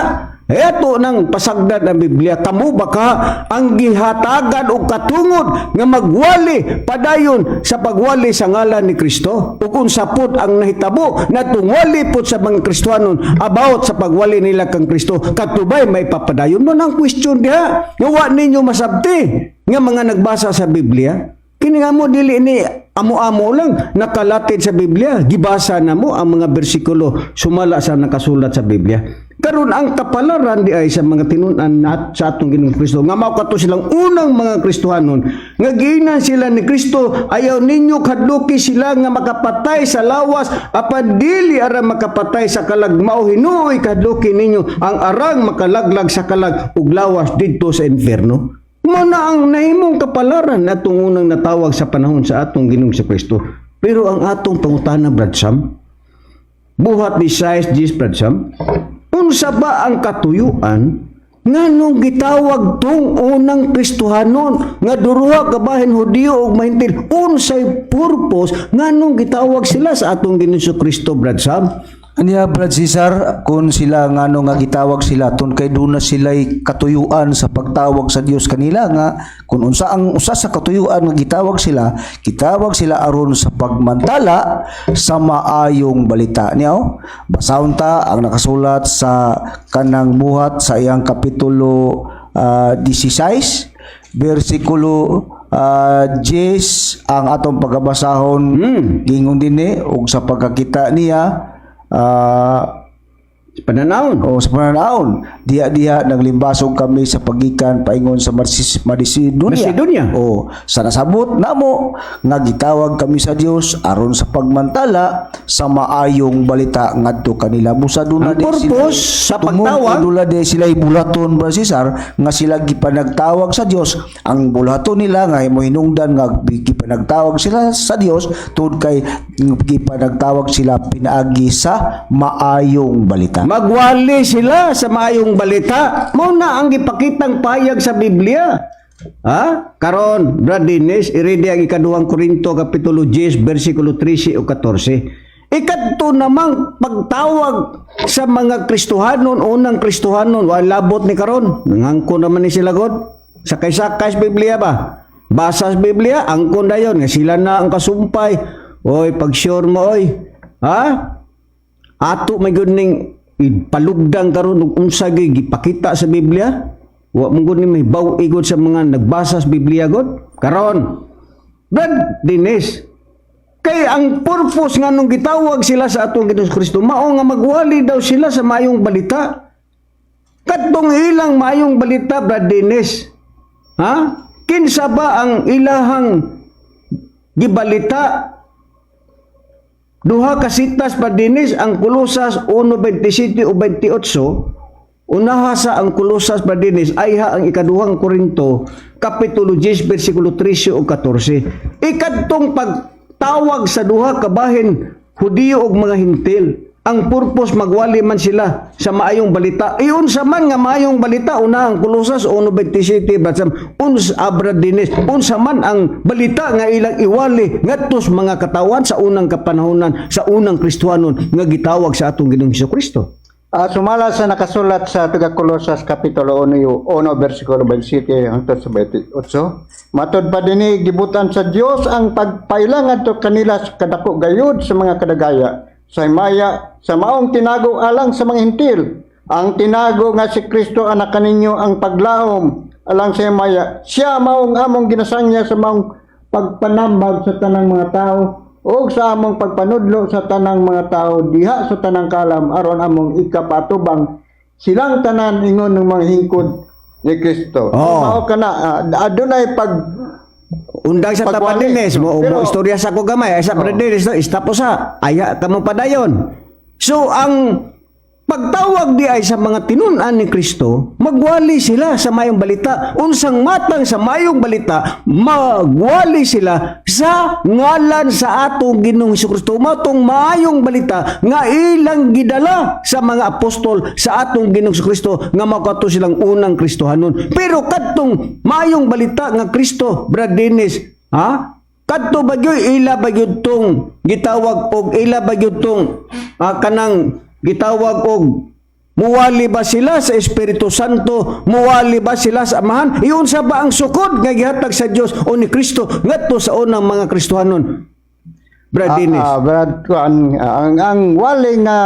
Eto nang pasagdan ang Biblia. Kamo ba ka ang gihatagan og katungod nga magwali padayon sa pagwali sa ngalan ni Kristo? Ug unsa pod ang nahitabo natungwali pod sa mga Kristohanon about sa pagwali nila kang Kristo? Katubay may papadayon mo nang question diha nga wa ninyo masabti nga mga nagbasa sa Biblia. Kini nga mo dili ni amo-amo lang nakalatid sa Biblia, gibasa na mo ang mga bersikulo sumala sa nakasulat sa Biblia. Karon ang kapalaran di ay sa mga tinun-an nat sa atong Ginoong Kristo nga mao kato silang unang mga Kristohanon nga giingnan sila ni Kristo, ayaw ninyo kadluki sila nga makapatay sa lawas apan dili aran makapatay sa kalag, mao hinuoy kadluki ninyo ang arang makalaglag sa kalag ug lawas didto sa impierno. Mao na ang nahimong kapalaran atong unang natawag sa panahon sa atong Ginoong sa Kristo. Pero ang atong pangutana, Brad Sam, buhat ni Size G, Brad Sam, unsa ba ang katuyuan nganong gitawag tong unang Kristohanon nga duruha kabahin Hudiyo ug Mahintil? Unsay purpose nganong gitawag sila sa atong Ginoong sa Kristo, Brad Sam? Aniya, Brad Cesar, kung sila ngano nga gitawag sila tun kay duna sila'y katuyuan sa pagtawag sa Dios kanila, nga kung unsa ang usa sa katuyuan nga gitawag sila aron sa pagmantala sa maayong balita niya. Oh. Basahon ta ang nakasulat sa kanang Buhat sa iyang kapitulo 16 bersikulo 10 ang atong pagabasahon. Gingon dinhi, ug sa pagkakita niya Pananawon. O sa pananawon, diha-diha naglimbasog kami sa pagikan paingon sa Macedonia. Macedonia. O sa nasabot namo nga gitawag kami sa Dios aron sa pagmantala sa maayong balita ngadto kanila. Busa duna Ang di sila- purpose sa tungod pagtawag- kay dula di sila bulaton, Brad Cesar, nga sila gipanagtawag sa Dios. Ang bulaton nila nga mohinungdan nga gipanagtawag sila sa Dios tungod kay gipanagtawag sila pinaagi sa maayong balita. Magwali sila sa maayong balita. Mao na ang gipakitang payag sa Biblia. Ha? Karon, Brad Dennis, irede ang ikaduhang Korinto kapitulo 10 bersikulo 13 o 14. Ikadto namang pagtawag sa mga Kristohanon, unang Kristohanon, wala labot ni karon. Nangangko naman ni sila God. Sakay-sakay sa Biblia ba? Basa sa Biblia, angkon dayon nga sila na ang kasumpay. Oy, pag sure mo oy. Ha? Ato may gud ning palugdang karon ug unsa gyud gipakita sa Biblia. Wa mo gud ni may baw-i gud sa mga nagbasa sa Biblia gud. Karon, Brad Dennis, kay ang purpose nga nung gitawag sila sa atong Ginoong Kristo mao nga magwali daw sila sa maayong balita. Kadtong ilang maayong balita, Brad Dennis. Ha? Kinsa ba ang ilahang gibalita? Duha ka sitas pa dinis ang Kolosas 1:27 o 28. Unaha sa ang Kolosas pa dinis ayha ang ikaduhang Korinto kapitulo 10 bersikulo 13 o 14. Ikadtong pagtawag sa duha ka bahin Hudiyo ug mga Hintil. Ang purpose magwali man sila sa maayong balita. Iyon sa man nga maayong balita, una ang Kolosas 1:27 batsam uns abra dinis unsa man ang balita nga ilang iwali ngadto sa mga katawan sa unang kapanahonan sa unang Kristohanon nga gitawag sa atong Ginoong Hesus Kristo. Sumala sa nakasulat sa taga Kolosas kapitulo 1, 1 versikulo 27 hangtod sa 28. Matod pa dinhi, gibutan sa Dios ang pagpaila ngadto kanila sa kadako gayud sa mga kadagaya sa himaya sa maong tinago alang sa mga Hentil. Ang tinago nga si Kristo anak kaninyo ang paglaom alang sa himaya. Siya maong among ginasangya sa maong pagpanambag sa tanang mga tao ug sa among pagpanudlo sa tanang mga tao diha sa tanang kalam, aron among ikapatubang silang tanan ingon ng mga hingkod ni Kristo. Oh. Mao kana adunay pag Undang sa tapat, pagwali. Dennis, mo istorya sa ko gamay, ay sa oh. Dennis, no, istap sa, aya ka mo padayon. So, ang pagtawag di ay sa mga tinun-an ni Kristo, magwali sila sa mayong balita. Unsang matang sa mayong balita, magwali sila sa ngalan sa atong Ginoong Kristo. Matong maayong balita nga ilang gidala sa mga apostol sa atong Ginoong Kristo nga makato silang unang Kristohanon. Pero kadtong maayong balita nga Kristo, Brad Dennis, ha? Kadto bagyoy ila bagyod tong gitawag og ila bagyod tong kanang gitawag og muwali ba sila sa Espiritu Santo, muwali ba sila sa Amahan? Iunsa ba ang sukod nga gihatag sa Dios o ni Kristo ngadto sa unang mga Kristohanon? Brad Dennis. Brad, kuan, ang wali nga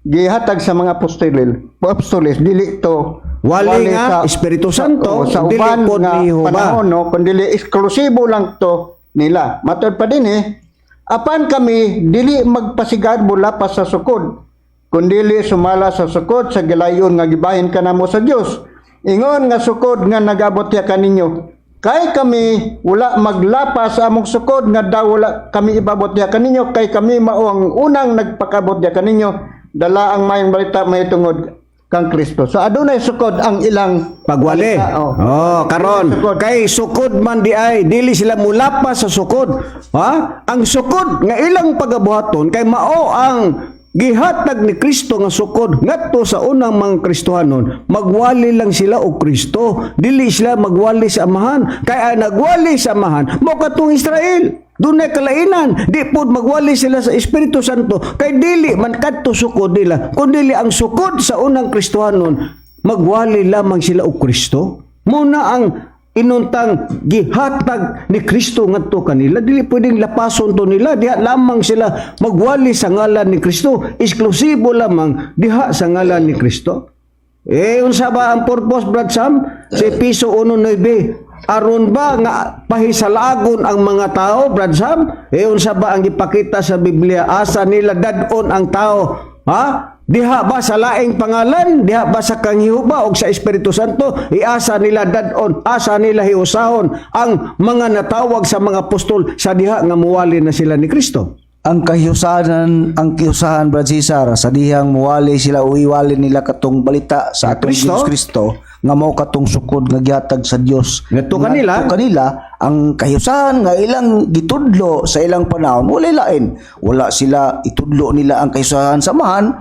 gihatag sa mga apostoles dili to Wali nga Espiritu Santo, sa, oh, sa dili uban pod nga ni Jehova. panahon, no, kundi eksklusibo lang to nila. Matod pa din eh, apan kami dili magpasigarbo lapas sa sukod, kundili sumala sa sukod sa gilayon nga gibahin kanamo sa Dios. Ingon nga sukod nga nagabot ya kaninyo. Kay kami wala maglapas sa among sukod nga daw wala kami ibabot diha kaninyo, kay kami mao ang unang nagpakabot diha kaninyo dala ang mayong balita mahitungod kang Kristo. So adunay sukod ang ilang Pagwali. balita, oh. Oh, karon Sukod. Kay sukod man di ay dili sila mulapas sa sukod. Ha? Ang sukod nga ilang pagabuhaton kay mao ang gihatag ni Kristo nga sukod ngadto sa unang mga Kristohanon, magwali lang sila og Kristo, dili sila magwali sa Amahan, kay ang nagwali sa Amahan mao katong Israel. Dunay kalainan, di pod magwali sila sa Espiritu Santo kay dili man kadto sukod nila, kun dili ang sukod sa unang Kristohanon, magwali lamang sila og Kristo. Muna ang inuntang gihatag ni Kristo ngadto kanila, dili pwedeng lapason to nila. Diha lamang sila magwali sa ngalan ni Kristo, eksklusibo lamang diha sa ngalan ni Kristo. Eh, unsa ba ang purpose, Brad Sam, sa Episo 1:9? Aron ba nga pahisalagon ang mga tao, Brad Sam? Eh, unsa ba ang gipakita sa Biblia? Asa nila dad-on ang tao, ha? Diha ba sa laing pangalan? Diha ba sa kang Jehova o sa Espiritu Santo? Iasa nila dad-on, asa nila hiusahon ang mga natawag sa mga apostol sa diha nga muwali na sila ni Kristo? Ang kahiusahan, Brad Cesar, sa dihang muwali sila o iwali nila katong balita sa atong Kristo? Ginoong Kristo nga mao katong sukod nga gihatag sa Dios Ngadto kanila? Ngadto kanila. Ang kahiusahan nga ilang gitudlo sa ilang panahon, wala lain. Wala sila itudlo nila ang kahiusahan sa Amahan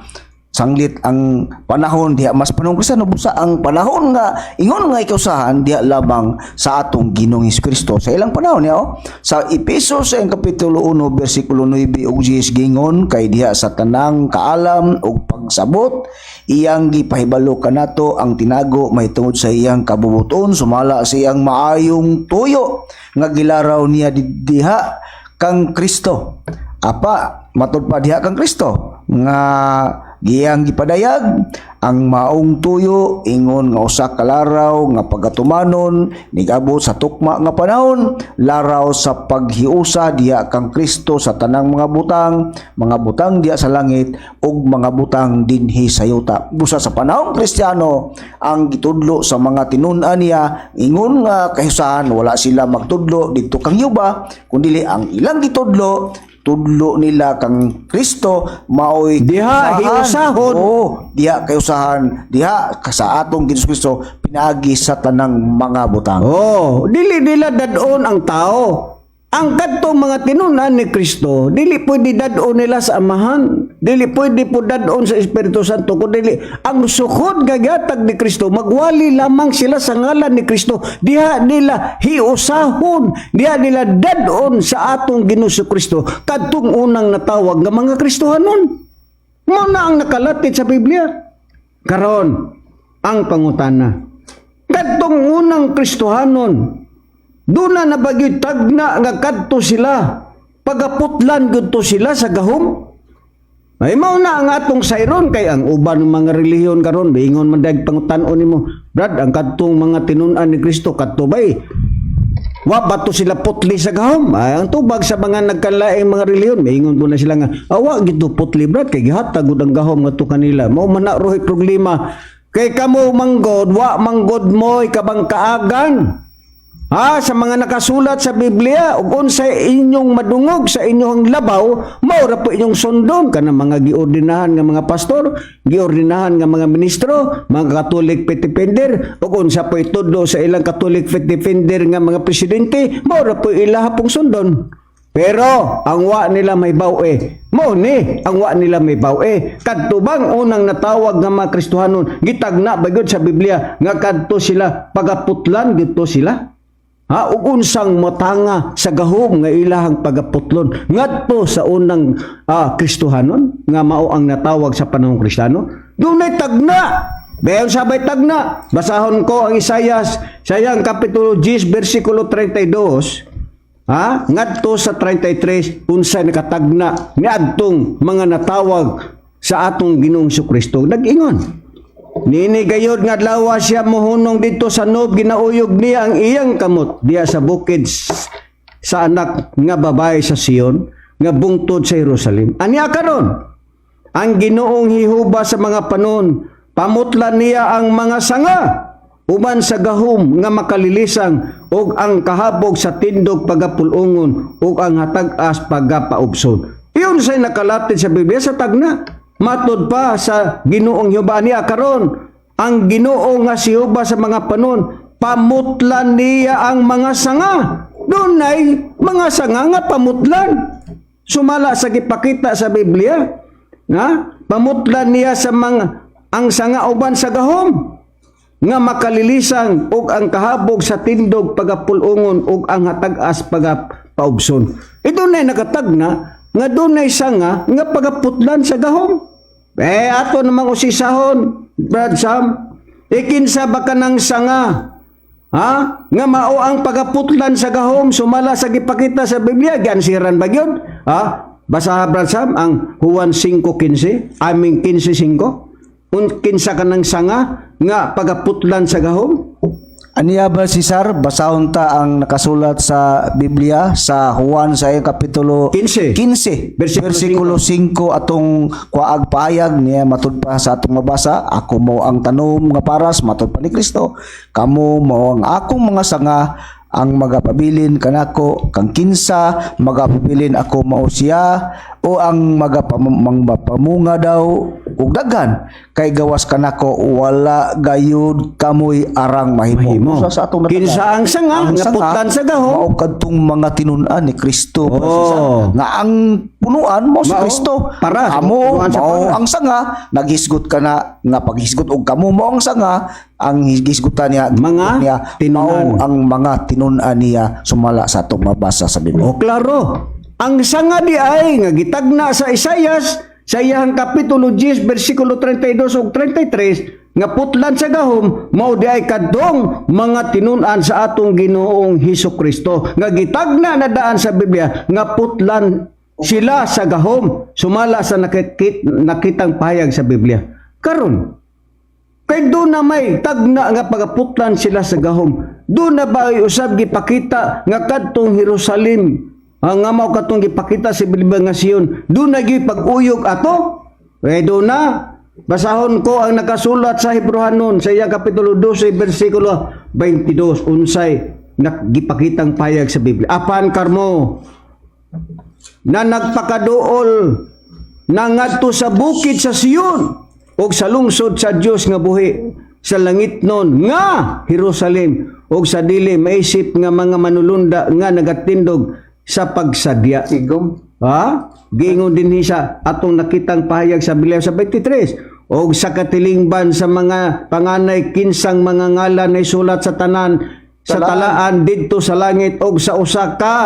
sanglit ang panahon diha mas panahon Kristiyano. Busa ang panahon nga ingon nga ikahusahan diha lamang sa atong Ginoong Kristo sa ilang panahon niya, oh. Sa Epeso sa iyang kapitulo 1 bersikulo 9 ug 10, gingon kay diha sa tanang kaalam ug pagsabot iyang gipahibalo kanato ang tinago mahitungod sa iyang kabubuton sumala sa iyang maayong tuyo nga gilaraw niya diha kang Kristo. Apa, matud pa diha kang Kristo nga giyang gipadayag ang maong tuyo ingon nga usa ka laraw nga pagatumanon nigabot sa tukma nga panahon, laraw sa paghiusa diha kang Kristo sa tanang mga butang diha sa langit ug mga butang dinhi sa yuta. Busa sa panahong Kristiyano, ang gitudlo sa mga tinun-an niya ingon nga kahiusahan, wala sila magtudlo didto kang Yuba, kundi ang ilang gitudlo, tudlo nila kang Kristo maoy Diha, kahiusahan. hiusahon. Oo, diha kahiusahan diha ka sa atong Ginoong Kristo pinaagi sa tanang mga butang. Oh, dili nila dad-on ang tao. Ang kadtong mga tinun-an ni Kristo, dili pwede dad-on nila sa Amahan. Dili pwede po dad-on sa Espiritu Santo. Kung dili, ang sukod gagatag ni Kristo, magwali lamang sila sa ngalan ni Kristo. Diha nila hiusahon, diha nila dad-on sa atong Ginoong Kristo kadtong unang natawag nga mga Kristohanon. Mao na ang nakalatit sa Biblia. Karon, ang pangutana. Kadtong unang Kristohanon, duna na ba gyud tagna nga kadto sila pagaputlan gud to sila sa gahom? Ay, mao na ang atong sayron kay ang uban ng mga relihiyon karon biingon man dag pangutan-on nimo, "Brad, ang kadtong mga tinun-an ni Kristo, kadto bay wa ba to sila putli sa gahom?" Ay, ang tubag sa mga nagkalaing mga relihiyon, maingon po na sila nga awa gito putli, Brad, kay gihatag gud ang gahom ngadto kanila. Mao man na ro'y problema kay kamo manggod wa manggod mo'y kabangkaagan ha, sa mga nakasulat sa Biblia ug unsay inyong madungog sa inyong labaw, mao ra po inyong sundon. Kanang mga giordinahan nga mga pastor, giordinahan nga mga ministro, mga Catholic faith defender, ug unsa po itudlo sa ilang Catholic faith defender nga mga presidente, mao ra po ilaha pong sundon. Pero ang wa nila may baw-e. Mo ni ang wa nila may baw-e. Kadto bang unang natawag nga mga Kristohanon, gitagna ba gyud sa Biblia nga kadto sila pagaputlan gidto sila? Ha, ug unsang matanga sa gahom nga ilahang pagaputlon ngadto sa unang Kristohanon nga mao ang natawag sa panahong Kristiyano? Dunay tagna. Bayon sabay tagna. Basahon ko ang Isayas sa iyang kapitulo 10 bersikulo 32 ha ngadto sa 33, unsay nakatagna niadtong mga natawag sa atong Ginoong Kristo. Nag-ingon, "Nini gayod nga adlaw siya mohunong didto sa Nob, ginauyog niya ang iyang kamot diya sa bukid sa anak nga babae sa Sion nga bungtod sa Jerusalem. Aniya karon ang Ginoong Jehova sa mga panon, pamutlan niya ang mga sanga uban sa gahom nga makalilisang ug ang kahabog sa tindog pagapulungon ug ang hatag-as pagapaubson." Iyon say nakalatid sa Biblia sa tagna. Matod pa sa Ginoong Jehova, niya karon ang Ginoo nga si Jehova sa mga panon, pamutlan niya ang mga sanga. Dunay mga sanga nga pamutlan. Sumala sa gipakita sa Biblia, nga pamutlan niya sa mga ang sanga uban sa gahom nga makalilisang ug ang kahabog sa tindog pagapulungon ug ang hatag-as pagapaubson. Ito na nakatagna nga dunay sanga nga pagaputlan sa gahom. Eh, ato namang usisahon, Brad Sam, ikinsa ba kanang sanga? Ha? Nga mao ang pagaputlan sa gahom sumala sa gipakita sa Biblia, giansiran ba gyud? Ha? Basa, Brad Sam, ang Juan 5:15, aming 15:5. Kinsa kanang sanga nga pagaputlan sa gahom? Aniya ba, Cesar, basahon ta ang nakasulat sa Biblia sa Juan sa iyang kapitulo 15. 15 Versikulo versikulo 5, atong kuaag pahayag niya. Matud pa sa atong mabasa, "Ako mao ang tanom nga paras," matud pa ni Kristo, "kamo mao ang akong mga sanga. Ang magapabilin kanako, kang kinsa magapabilin ako, mao siya o ang magpamunga daw og daghan, kay gawas kanako wala gayud kamoy arang mahimo." Mahimo. Usa sa atong natagna. Kinsa ang sanga Ang nga sanga, putlan sa gahom? Mao kadtong mga tinun-an ni Kristo. Oh. Nga ang punuan mo si Mao, Kristo. paras, Amo punuan sa mao paras. ang sanga, naghisgot ka na nga paghisgot og kamo mao ang sanga, ang hisgutan niya Mga niya tinun-an. mao ang mga tinun-an niya sumala sa atong mabasa sa Biblia. O klaro, ang sanga di ay nga gitagna sa Isayas sa iyang kapitulo 10 bersikulo 32 ug 33 nga putlan sa gahom, mao di ay kadtong mga tinun-an sa atong Ginoong Hesus Kristo nga gitagna na daan sa Biblia nga putlan sila sa gahom sumala sa nakitang pahayag sa Biblia. Karon, kay doon na may tagna nga pagaputlan sila sa gahom. Doon na ba ay usab gipakita nga kadtong Jerusalem, ang nga mao katong gipakita sa Biblia nga Sion, doon na gyud pag-uyog ato? Eh, doon na. Basahon ko ang nakasulat sa Hebreohanon sa iyang kapitulo 12 bersikulo 22, unsay gipakitang pahayag sa Biblia. "Apan karmo na nagpakaduol na ngadto sa bukid sa Sion ug sa lungsod sa Dios nga buhi, sa langitnon nga Jerusalem, ug sa dili maisip nga mga manulunda nga nagatindog sa pagsadya." Tigom. Ha? Giingon din sa atong nakitang pahayag sa Biblia sa 23. "Og sa katilingban sa mga panganay, kinsang mga ngalan ay sulat sa tanan sa talaan didto sa langit, og sa usa ka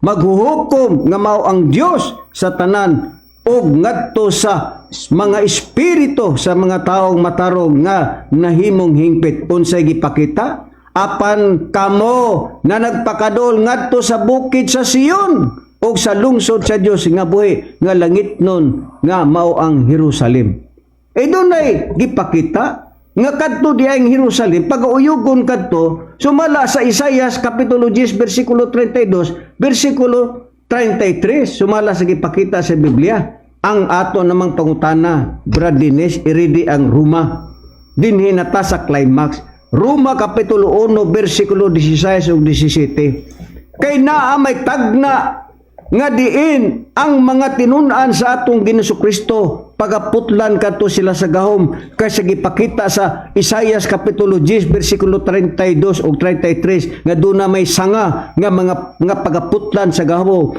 maghuhukom nga mao ang Dios sa tanan ug ngadto sa mga espiritu sa mga taong matarong nga nahimong hingpit. Unsay gipakita? Apan kamo na nagpakadol ngadto sa bukid sa Sion ug sa lungsod sa Dios nga buhi, nga langitnon, nga mao ang Jerusalem. E dunay gipakita nga kadto di ang Jerusalem pagauyugon kadto, sumala sa Isaias kapitulo 10 bersikulo 32, bersikulo 33, sumala sa gipakita sa Biblia. Ang ato namang pangutana, Brad Dines, iridi ang Roma. Dinhi na ta sa climax. Roma kapitulo 1 bersikulo 16 ug 17. Kay naa may tagna nga diin ang mga tinun-an sa atong Ginoong Kristo pagaputlan kadto sila sa gahom, kay sa gipakita sa Isaias kapitulo 10 bersikulo 32 ug 33 nga duna may sanga nga mga nga pagaputlan sa gahom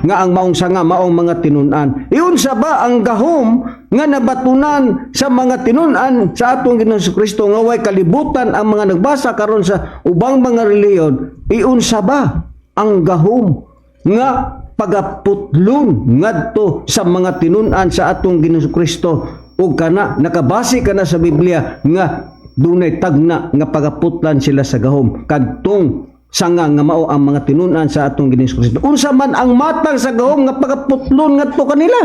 nga ang maong sanga maong mga tinun-an. Iunsa ba ang gahom nga nabatunan sa mga tinun-an sa atong Ginoong Kristo nga way kalibutan ang mga nagbasa karon sa ubang mga relihiyon? Iunsa ba ang gahom nga pagaputlon ngadto sa mga tinun-an sa atong Ginoong Kristo, ug kana nakabase kana sa Biblia nga dunay tagna nga pagaputlan sila sa gahom kadtong sanga nga mao ang mga tinun-an sa atong Ginoong Kristo? Unsa man ang matang sa gahom nga pagaputlon ngadto kanila?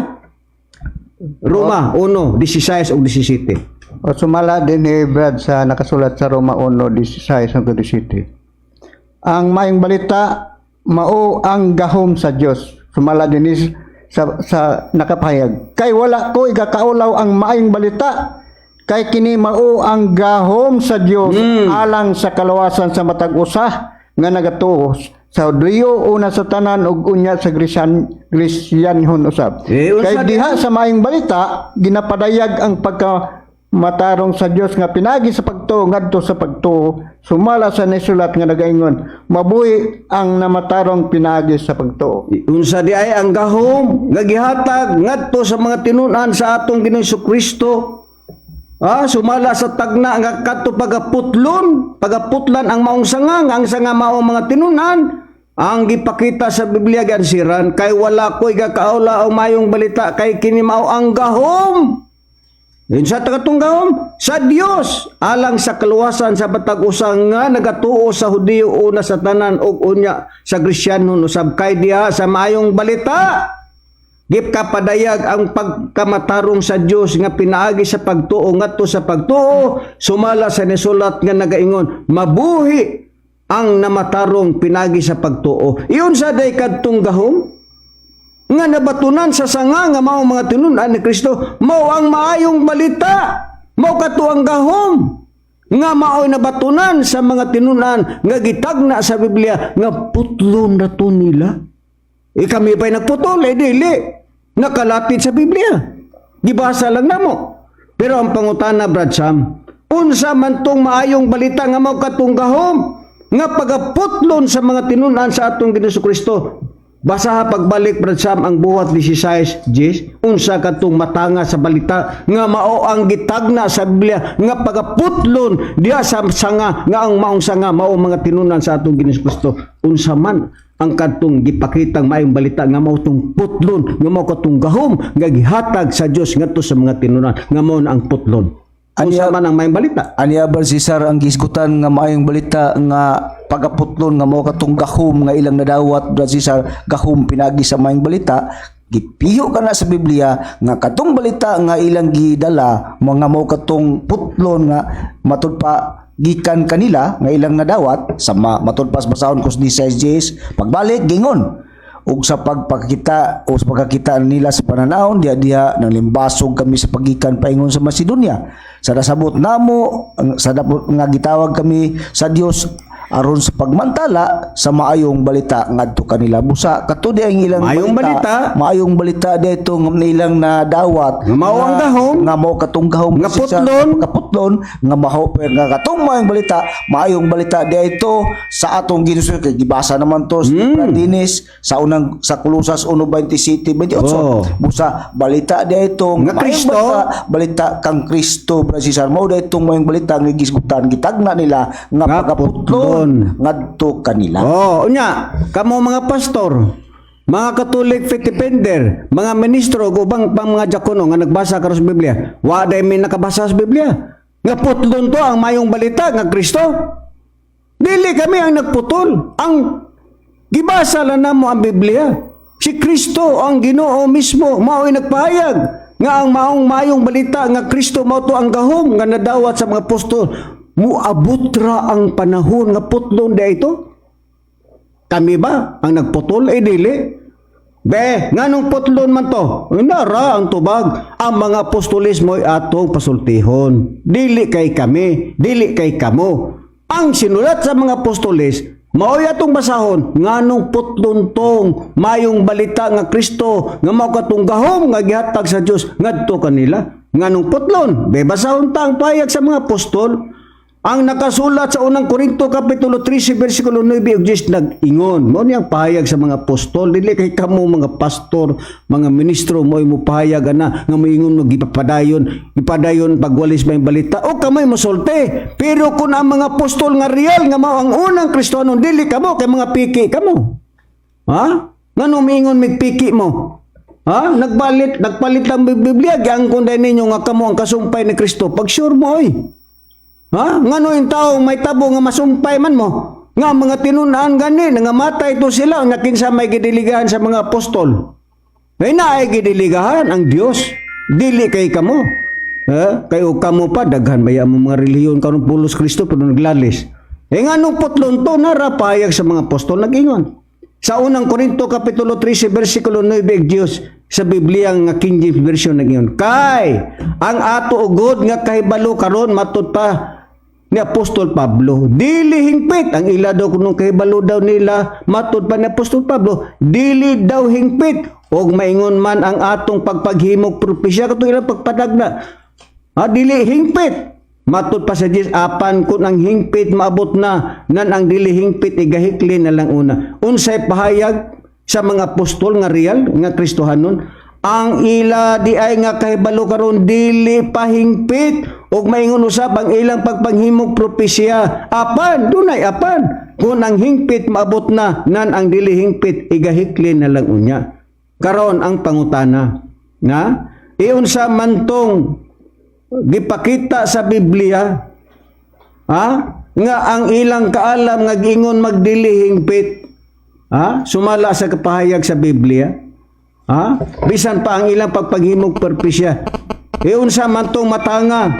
Roma 1:16 ug 17. O sumala din ni Brad sa nakasulat sa Roma 1:16 hanggang 17. Ang maayong balita mao ang gahom sa Dios. Sumala din ni sa nakapahayag. Kay wala ko igakaulaw ang maayong balita, kay kini mao ang gahom sa Dios alang sa kalawasan sa matag usa nga nagatuo, sa Hudiyo una sa tanan ug unya sa Gresyanhon usab. Eh, unsa Kay diha sa maayong balita ginapadayag ang pagka matarong sa Dios nga pinagi sa pagtuo ngadto sa pagtuo, sumala sa nisulat nga nagaingon, "Mabuhi ang namatarong pinagi sa pagtuo." Unsa di ay ang gahom nga gihatag ngadto sa mga tinun-an sa atong Ginoong Kristo? Ah, sumala sa tagna nga kadto pagaputlon, pagaputlan ang maong sanga, nga ang sanga mao ang mga tinun-an. Ang gipakita sa Biblia gansiran, kay wala ko'y gakaula o mayong balita, kay kini mao ang gahom. Unsa katong gahom sa Dios alang sa kaluwasan sa matag usa nga nagatuo, sa Hudiyo una sa tanan ug unya sa Kristiyanon usab, kay diha sa maayong balita gikapadayag ang pagkamatarong sa Dios nga pinaagi sa pagtuo ngadto sa pagtuo, sumala sa nisulat nga nagaingon, "Mabuhi ang namatarong pinagi sa pagtuo." Iunsa day kadtong gahom nga nabatunan sa sanga nga mao mga tinun-an ni Kristo? Mao ang maayong balita. Mao kato ang gahom nga mao'y nabatunan sa mga tinun-an nga gitagna sa Biblia nga putlon na to nila. E kami pa'y nagputol, eh dili. Nakalapit sa Biblia. Gibasa lang namo. Pero ang pangutana, Brad Sam, unsa man tong maayong balita nga mao katong gahom nga pagaputlon sa mga tinun-an sa atong Ginoong Kristo? Basaha pagbalik, Brad Sam, ang Buhat 16, Jis. Unsa katong matanga sa balita nga mao ang gitagna sa Biblia nga pagaputlon diha sa sanga nga ang maong sanga mao mga tinun-an sa atong Ginoong Kristo? Unsa man ang kadtong gipakitang maayong balita nga mao tong putlon, nga mao katong gahom nga gihatag sa Dios ngadto sa mga tinun-an nga mao na ang putlon? Unsa man ang maayong balita? Aniya ba, Cesar, ang gisgutan nga maayong balita nga pagaputlon nga mao katong gahom nga ilang nadawat, Brad Cesar, gahom pinagi sa maayong balita? Gipiho ka na sa Biblia nga katong balita nga ilang gidala mga mao katong putlon nga matud pa gikan kanila nga ilang nadawat sa matud pa sa basahon ko ni Js pagbalik. Gingon ug sa pagpakita o sa pagkakita nila sa pananawon diha diha nalimbasog kami sa pagikan paingon sa Macedonia, sa nasabot namo sa dapot nga gitawag kami sa Dios aron sa pagmantala sa maayong balita ngadto kanila. Busa kato di ang ilang Maayong balita. Maayong balita dito nga ilang nadawat Nga mao ang gahom. Nga mao katong gahom Nga putlon. Kaputlon nga maho nga katong maayong balita, maayong balita dito sa atong Ginoo, kay gibasa naman to sa Dinis sa unang sa Kolosas 1:27 28. Oh. Busa balita dito Nga maayong Kristo. balita, balita kang Kristo, Brad Cesar, mao ditong maayong balita nga gisgutan, gitagna nila nga Nga pagaputlon putlon. ngadto kanila. Oh, unya, kamo mga pastor, Mga Catholic faith defender, mga ministro ug ubang pang mga diakono nga nagbasa karon sa Biblia, wa day may nakabasa sa Biblia nga putlon to ang mayong balita nga Kristo. Dili kami ang nagputol. Ang gibasa lang namo ang Biblia. Si Kristo ang Ginoo mismo mao'y nagpahayag nga ang maong mayong balita nga Kristo mao to ang gahom nga nadawat sa mga apostol. Muabot ra ang panahon nga putlon di ito. Kami ba ang nagputol? Eh dili. Be, nganong putlon man to? Nara ang tubag. Ang mga apostolis mo'y atong pasultihon. Dili kay kami, dili kay kamo. Ang sinulat sa mga apostolis, mao'y atong basahon, nganong putlon tong mayong balita nga Kristo, nga mao katong gahom nga gihatag sa Dios ngadto kanila. Nganong putlon? Be, basahon ta ang pahayag sa mga apostol. Ang nakasulat sa Unang Korinto kapitulo 13 bersikulo 9 ug 10 nag-ingon. Mao niyang pahayag sa mga apostol, dili kay kamo mga pastor, mga ministro mo mo pahayag ana nga moingon mo gipapadayon, ipadayon pagwalis may balita o kamoy mosulti. Pero kung ang mga apostol nga real nga mao ang unang Kristiyano, dili kamo kay mga piki kamo. Ha? Ngano miingon migpiki mo? Ha? Nagpalit lang Biblia, giangkon dahil ninyo nga kamo ang kasumpay ni Kristo. Pag sure mo oy. Ha? Ngano yung tao may tabo nga masumpay man mo? Nga mga tinun-an gani, nangamatay to sila, nga kinsa may gidiligahan sa mga apostol. Ay naay gidiligahan ang Dios. Dili kay kamo. Ha? Kay og kamo pa daghan baya mo mga relihiyon karon pulos Kristo pero naglalis. Eh nganong putlon to nara pahayag sa mga apostol nag-ingon. Sa Unang Korinto kapitulo 13 bersikulo 9 ug Dios sa Biblia nga King James Version nag-ingon. Kay ang ato ugod nga kahibalo karon, matud pa ni Apostol Pablo, dili hingpit. Ang ila daw kunong kahibalo daw nila, matud pa ni Apostol Pablo, dili daw hingpit og maingon man ang atong pagpaghimog propesya, katong ilang pagpadagna. Ha, dili hingpit. Matud pa sa Diyos, apan kung ang hingpit maabot na, nan ang dili hingpit igahikli na lang una. Unsay pahayag sa mga apostol nga real, nga Kristohanon? Ang ila di ay nga kahibalo karon dili pahingpit ug maingon usab ang ilang pagpanghimog propesya. Apan, dunay apan. Kung ang hingpit maabot na, nan ang dili hingpit igahikli na lang unya. Karon ang pangutana, na iunsa man tong gipakita sa Biblia, ha, nga ang ilang kaalam nga giingon magdili hingpit, ha, sumala sa kapahayag sa Biblia, ha, bisan pa ang ilang pagpaghimog propesya, iunsa man tong matanga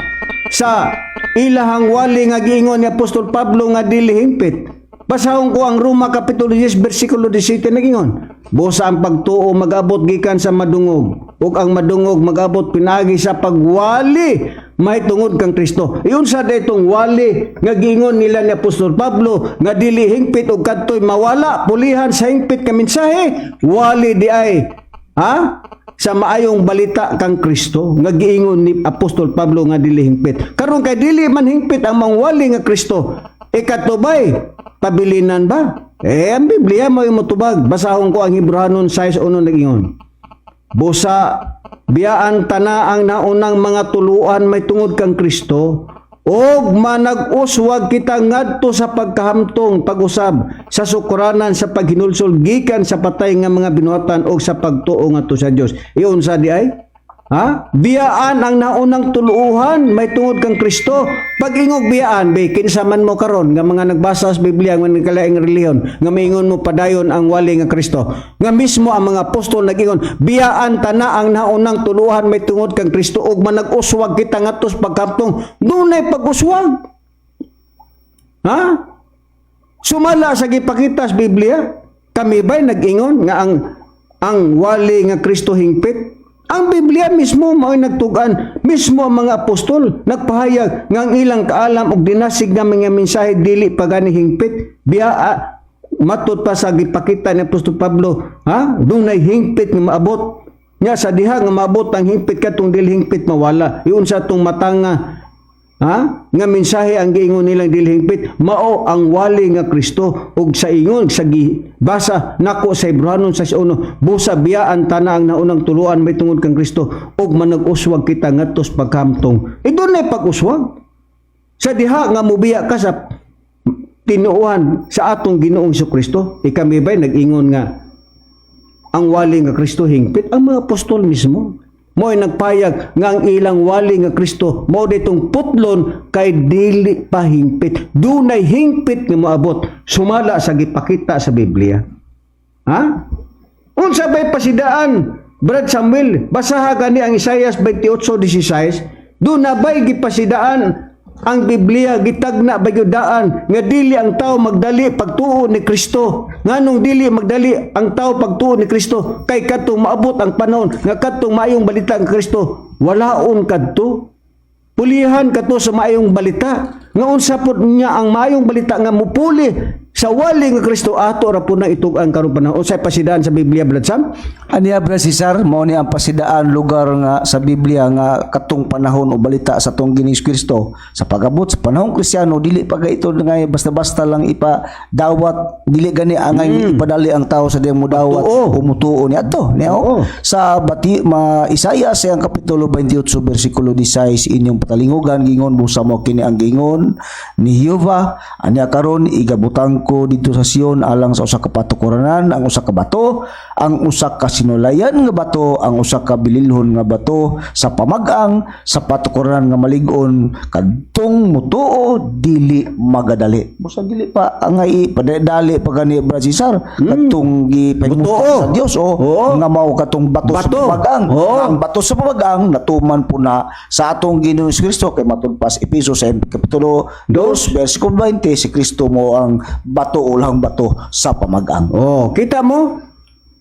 sa ilahang wali nga giingon ni Apostol Pablo nga dili hingpit? Basahon ko ang Roma kapitulo 10 bersikulo 17, nagingon: Busa ang pagtuo magabot gikan sa madungog ug ang madungog magabot pinaagi sa pagwali mahitungod kang Kristo. Iyon sa detong wali nga giingon nila ni Apostol Pablo nga dili hingpit ug kadtoy mawala pulihan sa hingpit ka mensahe, wali di ay, ha, sa maayong balita kang Kristo nga giingon ni Apostol Pablo nga dili hingpit. Karon kay dili man hingpit ang mangwali nga Kristo, ikatubay pabilinan ba? Eh ang Biblia mo yung motubag. Basahon ko ang Hebreohanon 6:1, nag-ingon: Busa biyaan tana ang naunang mga tuluan may tungod kang Kristo og manag-uswag kita ngadto sa pagkahamtong pag-usab sa sukuranan sa paghinulsol gikan sa patay nga mga binuhatan og sa pagtuo ngadto sa Dios. Iyon sa di ay? Ha? Biyaan ang naunang tuluuhan may tungod kang Kristo. Pag-ingog biyaan, be, kinsa man mo karon nga mga nagbasa sa Biblia nga nagkalaing relihiyon, nga maingon mo padayon ang wali nga Kristo. Nga mismo ang mga apostol nag-ingon, biyaan tana ang naunang tuluhan may tungod kang Kristo ug manag-uswag kita ngadto sa pagkamtong. Dunay pag-uswag. Ha? Sumala sa gipakita sa Biblia, kami ba'y nag-ingon nga ang wali nga Kristo hingpit? Ang Biblia mismo mao'y nagtugan, mismo ang mga apostol nagpahayag nga ang ilang kaalam og dinasig nga mga mensahe dili pa gani hingpit. Biya matud pa sa gipakita ni Apostol Pablo, ha? Dunay hingpit nga maabot. Nya sa diha nga maabot ang hingpit, katong dili hingpit mawala. Iyon sa tong matanga, ha, nga mensahe ang giingon nilang dili hingpit mao ang wali nga Kristo ug sa ingon sa gibasa nako sa Hebreohanon sa 1, busa biyaan tana ang naunang tuluan may tungod kang Kristo ug manag-uswag kita ngadto sa pagkamtong. E dunay pag-uswag sa diha nga mubiya ka sa tinuohan sa atong Ginoong Kristo. Ikami ba'y nag-ingon nga Ang wali nga Kristo hingpit, ang mga apostol mismo mo'y nagpayag nga ang ilang wali nga Kristo mao ditong putlon kay dili pa hingpit. Dunay hingpit nga moabot sumala sa gipakita sa Biblia. Ha? Unsa bay pasidaan, Brad Samuel? Basaha gani ang Isaiah 28:16. Duna bay gipasidaan ang Biblia, gitagna ba gyud daan nga dili ang tao magdali pagtuo ni Kristo? Nganong dili magdali ang tao pagtuo ni Kristo? Kay kadtong maabot ang panahon nga kadtong maayong balita ang Kristo, walaon kadto. Pulihan kadto sa maayong balita. Nga unsa pud niya ang maayong balita nga mupuli sa wali nga Kristo, ato ra pud na itug-an karon panahon. Unsay pasidaan sa Biblia, Brad Sam? Aniya, Brad Cesar, mao ni ang pasidaan lugar nga sa Biblia nga katong panahon o balita sa atong Ginoong Kristo sa pag-abot sa panahong Kristiyano, dili pa ito nga basta-basta lang ipadawat, dili gani angay ipadali ang tao sa diyang mudawat Pagtuo. O mutuo ni adto niya. Oo. Sa bati ma Isaiah sa iyang kapitulo 28 bersikulo 16, inyong patalingugan, gingon busa mo kini ang gingon ni Jehova, anya karon igabutang ko didto sa Sion alang sa usa ka patukuranan ang usa ka bato, ang usa ka sinulayan nga bato, ang usa ka bililhon nga bato sa pamag-ang sa patukuranan nga malig-on, kadtong mutuo dili magadali. Busa dili pa angay padali pa gani, Brad Cesar, kadtong gipahimutan Mutuo. sa Dios o nga mao katong bato, sa Bato. pamag-ang. Oo. Ang bato sa pamag-ang natuman po na sa atong Ginoong Kristo kay matud pa sa Epeso sa kapitulo 2 versikulo 20, si Kristo mo ang bato, ulang bato sa pamag-ang. Oh, kita mo?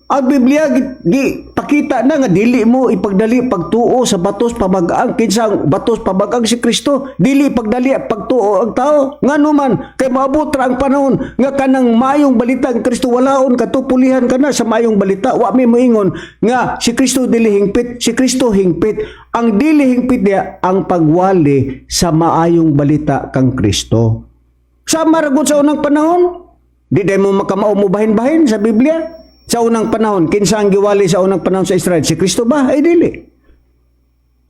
Ang Biblia gi, gi pakita na nga dili mo ipagdali pagtuo sa batos pamag-ang. Kinsa ang batos pamag-ang? Si Kristo. Dili ipagdali pagtuo ang tao. Ngano man kay maabot ra ang panahon nga kanang maayong balita ang Kristo walaon kadto, pulihan ka na sa maayong balita. Wa mi moingon nga si Kristo dili hingpit, si Kristo hingpit. Ang dili hingpit niya ang pagwali sa maayong balita kang Kristo. Sama ra gud sa unang panahon. Di day mo makamao mo bahin-bahin sa Biblia. Sa unang panahon, kinsa ang giwali sa unang panahon sa Israel? Si Kristo ba? Ay dili.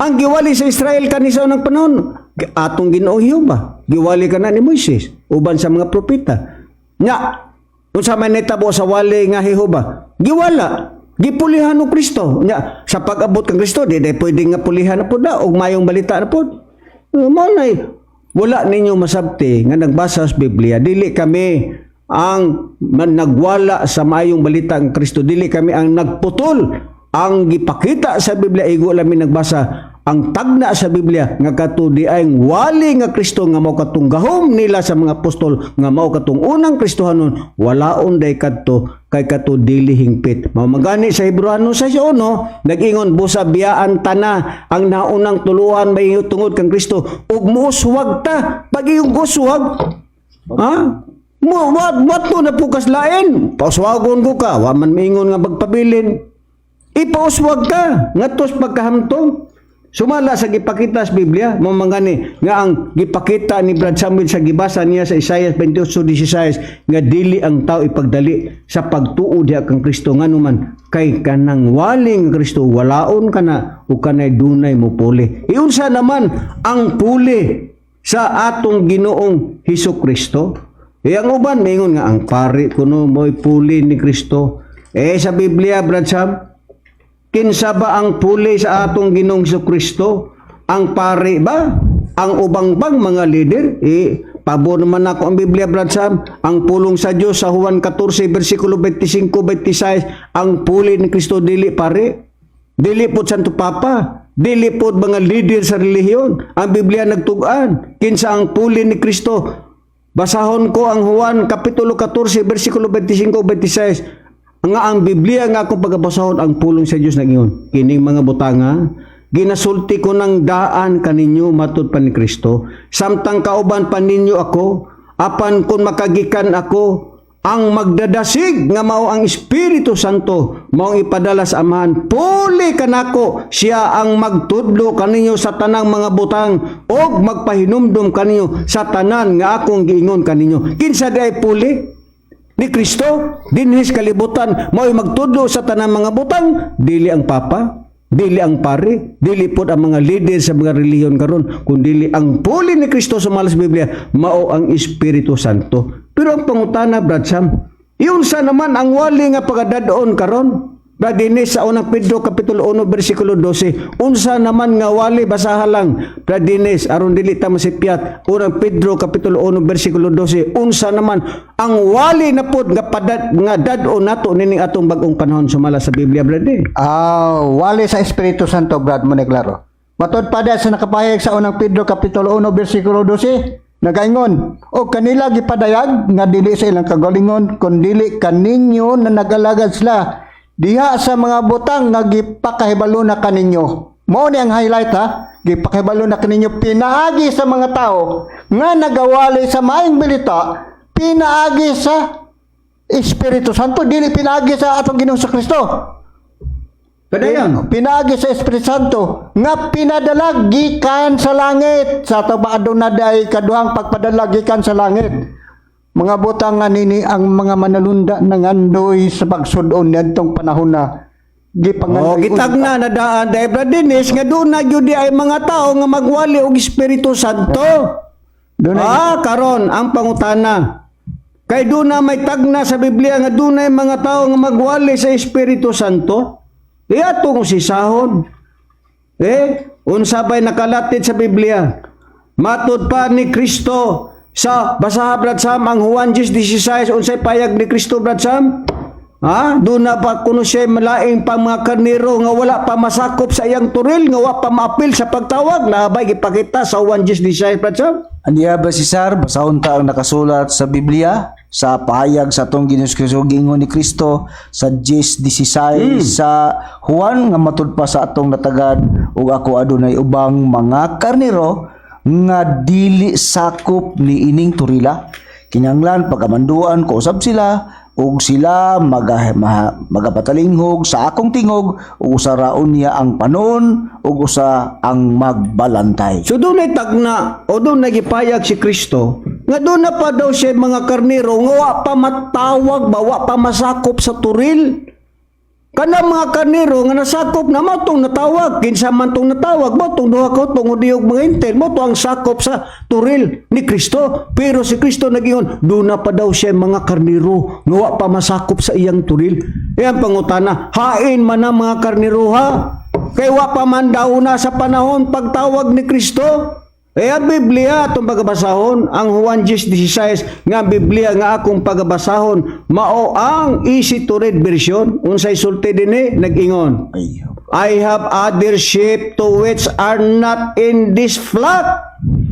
Ang giwali sa Israel kani sa unang panahon, atong Ginoong Jehova. Giwali ka na ni Moises uban sa mga propeta. Nya, unsa man nitabo sa wali nga Jehova? Giwala. Gipulihan og Kristo. Nya, sa pag-abot kang Kristo, di day pwede nga pulihan na pud na og mayong balita na pud. Mao nay wala ninyo masabti nga nagbasa sa Biblia, dili kami ang nagwala sa maayong balita ng Kristo, dili kami ang nagputol. Ang gipakita sa Biblia, igo lang mi nagbasa ang tagna sa Biblia nga kadto di ay wali nga Kristo nga mao katong gahom nila sa mga apostol, nga mao katong unang Kristohanon, walaon day kadto kay kadto dili hingpit. Mao magani sa Hebreohanon 6:1 nag-ingon, busa biyaan tana ang naunang tuluhan may tungod kang Kristo ug muuswag ta. Pag iyong uswag, ha, mo what to na pukas lain, pauswagon ko ka, wa man miingon nga magpabilin, ipauswag ka ngadto sa pagkahamtong sumala sa gipakita sa Biblia. Mo mangani nga ang gipakita ni Brad Samuel sa gibasa niya sa Isaiah 28:16 nga dili ang tao ipagdali sa pagtuo diha kang Kristo, nganuman kay kanang waling Kristo walaon kana ug kanay dunay mo puli. Iunsa naman ang puli sa atong Ginoong Hesus Kristo? Eh, ang uban maingon nga ang pari kuno mo'y puli ni Kristo. Eh, sa Biblia, Brad Sam, kinsa ba ang puli sa atong Ginoong Kristo? Ang pari ba? Ang ubang bang mga leader? Eh, pabor naman ako ang Biblia, Brad Sam. Ang pulong sa Diyos sa Juan 14, versikulo 25, 26, ang puli ni Kristo dili pare. Dili po Santo Papa. Dili po mga leader sa relihiyon. Ang Biblia nagtugan. Kinsa ang puli ni Kristo? Basahon ko ang Juan Kapitulo 14, versikulo 25, 26. Nga ang Biblia nga akong pagabasahon, ang pulong sa Dios nag-ingon. Kining mga butanga, ginasulti ko ng daan kaninyo matud pa ni Kristo. Samtang kauban pa ninyo ako, apan kung makagikan ako, ang magdadasig nga mao ang Espiritu Santo, mao ang ipadala sa Amahan puli kanako, siya ang magtudlo kaninyo sa tanang mga butang og magpahinumdum kaninyo sa tanan nga akong giingon kaninyo. Kinsa diay puli ni Kristo dinhi sa kalibutan mao'y magtudlo sa tanang mga butang? Dili ang papa, dili ang pare, dili pod ang mga leader sa mga relihiyon karon, kun dili ang puli ni Kristo sa malas Biblia mao ang Espiritu Santo. Pero ang pangutana, Brad Sam, iunsa naman ang wali nga pagadad-on karon? Ba dinhi sa Unang Pedro kapitulo 1 bersikulo 12, unsa naman nga wali? Basaha lang, Brad Dennis, aron dili ta masipyat. Unang Pedro kapitulo 1 bersikulo 12, unsa naman ang wali na pod nga padad nga dad-on nato nining atong bag-ong panahon sumala sa Biblia, Brad eh? Ah, wali sa Espiritu Santo, Brad Moneklaro. Matod pa sa nakapahayag sa Unang Pedro kapitulo 1 bersikulo 12, nagaingon, "O kanila gipadayag nga dili sa ilang kagalingon kundili kaninyo na nagalagad sila diha sa mga butang nga gipakahibalo na kaninyo." Mao ni ang highlight ha, gipakahibalo na kaninyo pinaagi sa mga tao nga nagawali sa maayong balita, pinaagi sa Espiritu Santo, dili pinaagi sa atong Ginoong sa Kristo. Padayon. Pinaagi sa Espiritu Santo nga pinadala gikan sa langit. Sa ato ba aduna day kaduhang pagpadala gikan sa langit. Mga butang nga nini ang mga manalunda nangandoy sa pagsud-on niadtong panahon na gipangandoy. Oh, gitagna na daan dahil, Brad Dennis, nga doon na gyud ay mga tao nga magwali og Espiritu Santo. Dunay Ah, karon ang pangutana. Kay doon na may tagna sa Biblia nga dunay mga tao nga magwali sa Espiritu Santo. Di atong sisahon. Eh, unsa bay nakalatid sa Biblia? Matud pa ni Kristo sa basaha, Brad Sam, ang Juan 10:16, unsay payag ni Kristo, Brad Sam? Ha? Doon na pa kuno siya malaing pa mga karnero nga wala pa masakop sa iyang turil, nga wa pa maapil sa pagtawag na bay gipakita sa Juan 10:16, Brad Sam? Aniya ba si Sar, basahon ta ang nakasulat sa Biblia sa pahayag sa atong Ginoong Kristo, giingon ni Kristo sa 10:16 sa Juan nga matud pa sa atong natagad, "Ug ako adunay ubang mga karnero nga dili sakop ni ining turila. Kinahanglan pagamanduan ko usab sila ug sila magapatalinghog sa akong tingog, ug usa raon niya ang panon ug usa ang magbalantay." So doon ay tagna o doon nagipayag si Kristo nga doon na pa daw siya mga karnero nga wa pa matawag ba, wa pa masakop sa turil. Kana mga karnero nga nasakop na, mao tong natawag, kinsa man tong natawag, mao tong duha ka tong udiyog mga intel, mao to ang sakop sa turil ni Kristo. Pero si Kristo nag-ingon, doon na pa daw siya mga karnero nga wa pa masakop sa iyang turil. E ang pangutana, hain man ang mga karnero ha? Kay wa pa man daw na sa panahon pagtawag ni Kristo. Eh ang Biblia atong pagabasahon, ang Juan 10:16 nga Biblia nga akong pagabasahon mao ang easy to read version. Unsay sulti dinhi? Nag-ingon, Ay. "I have other sheep to which are not in this flock.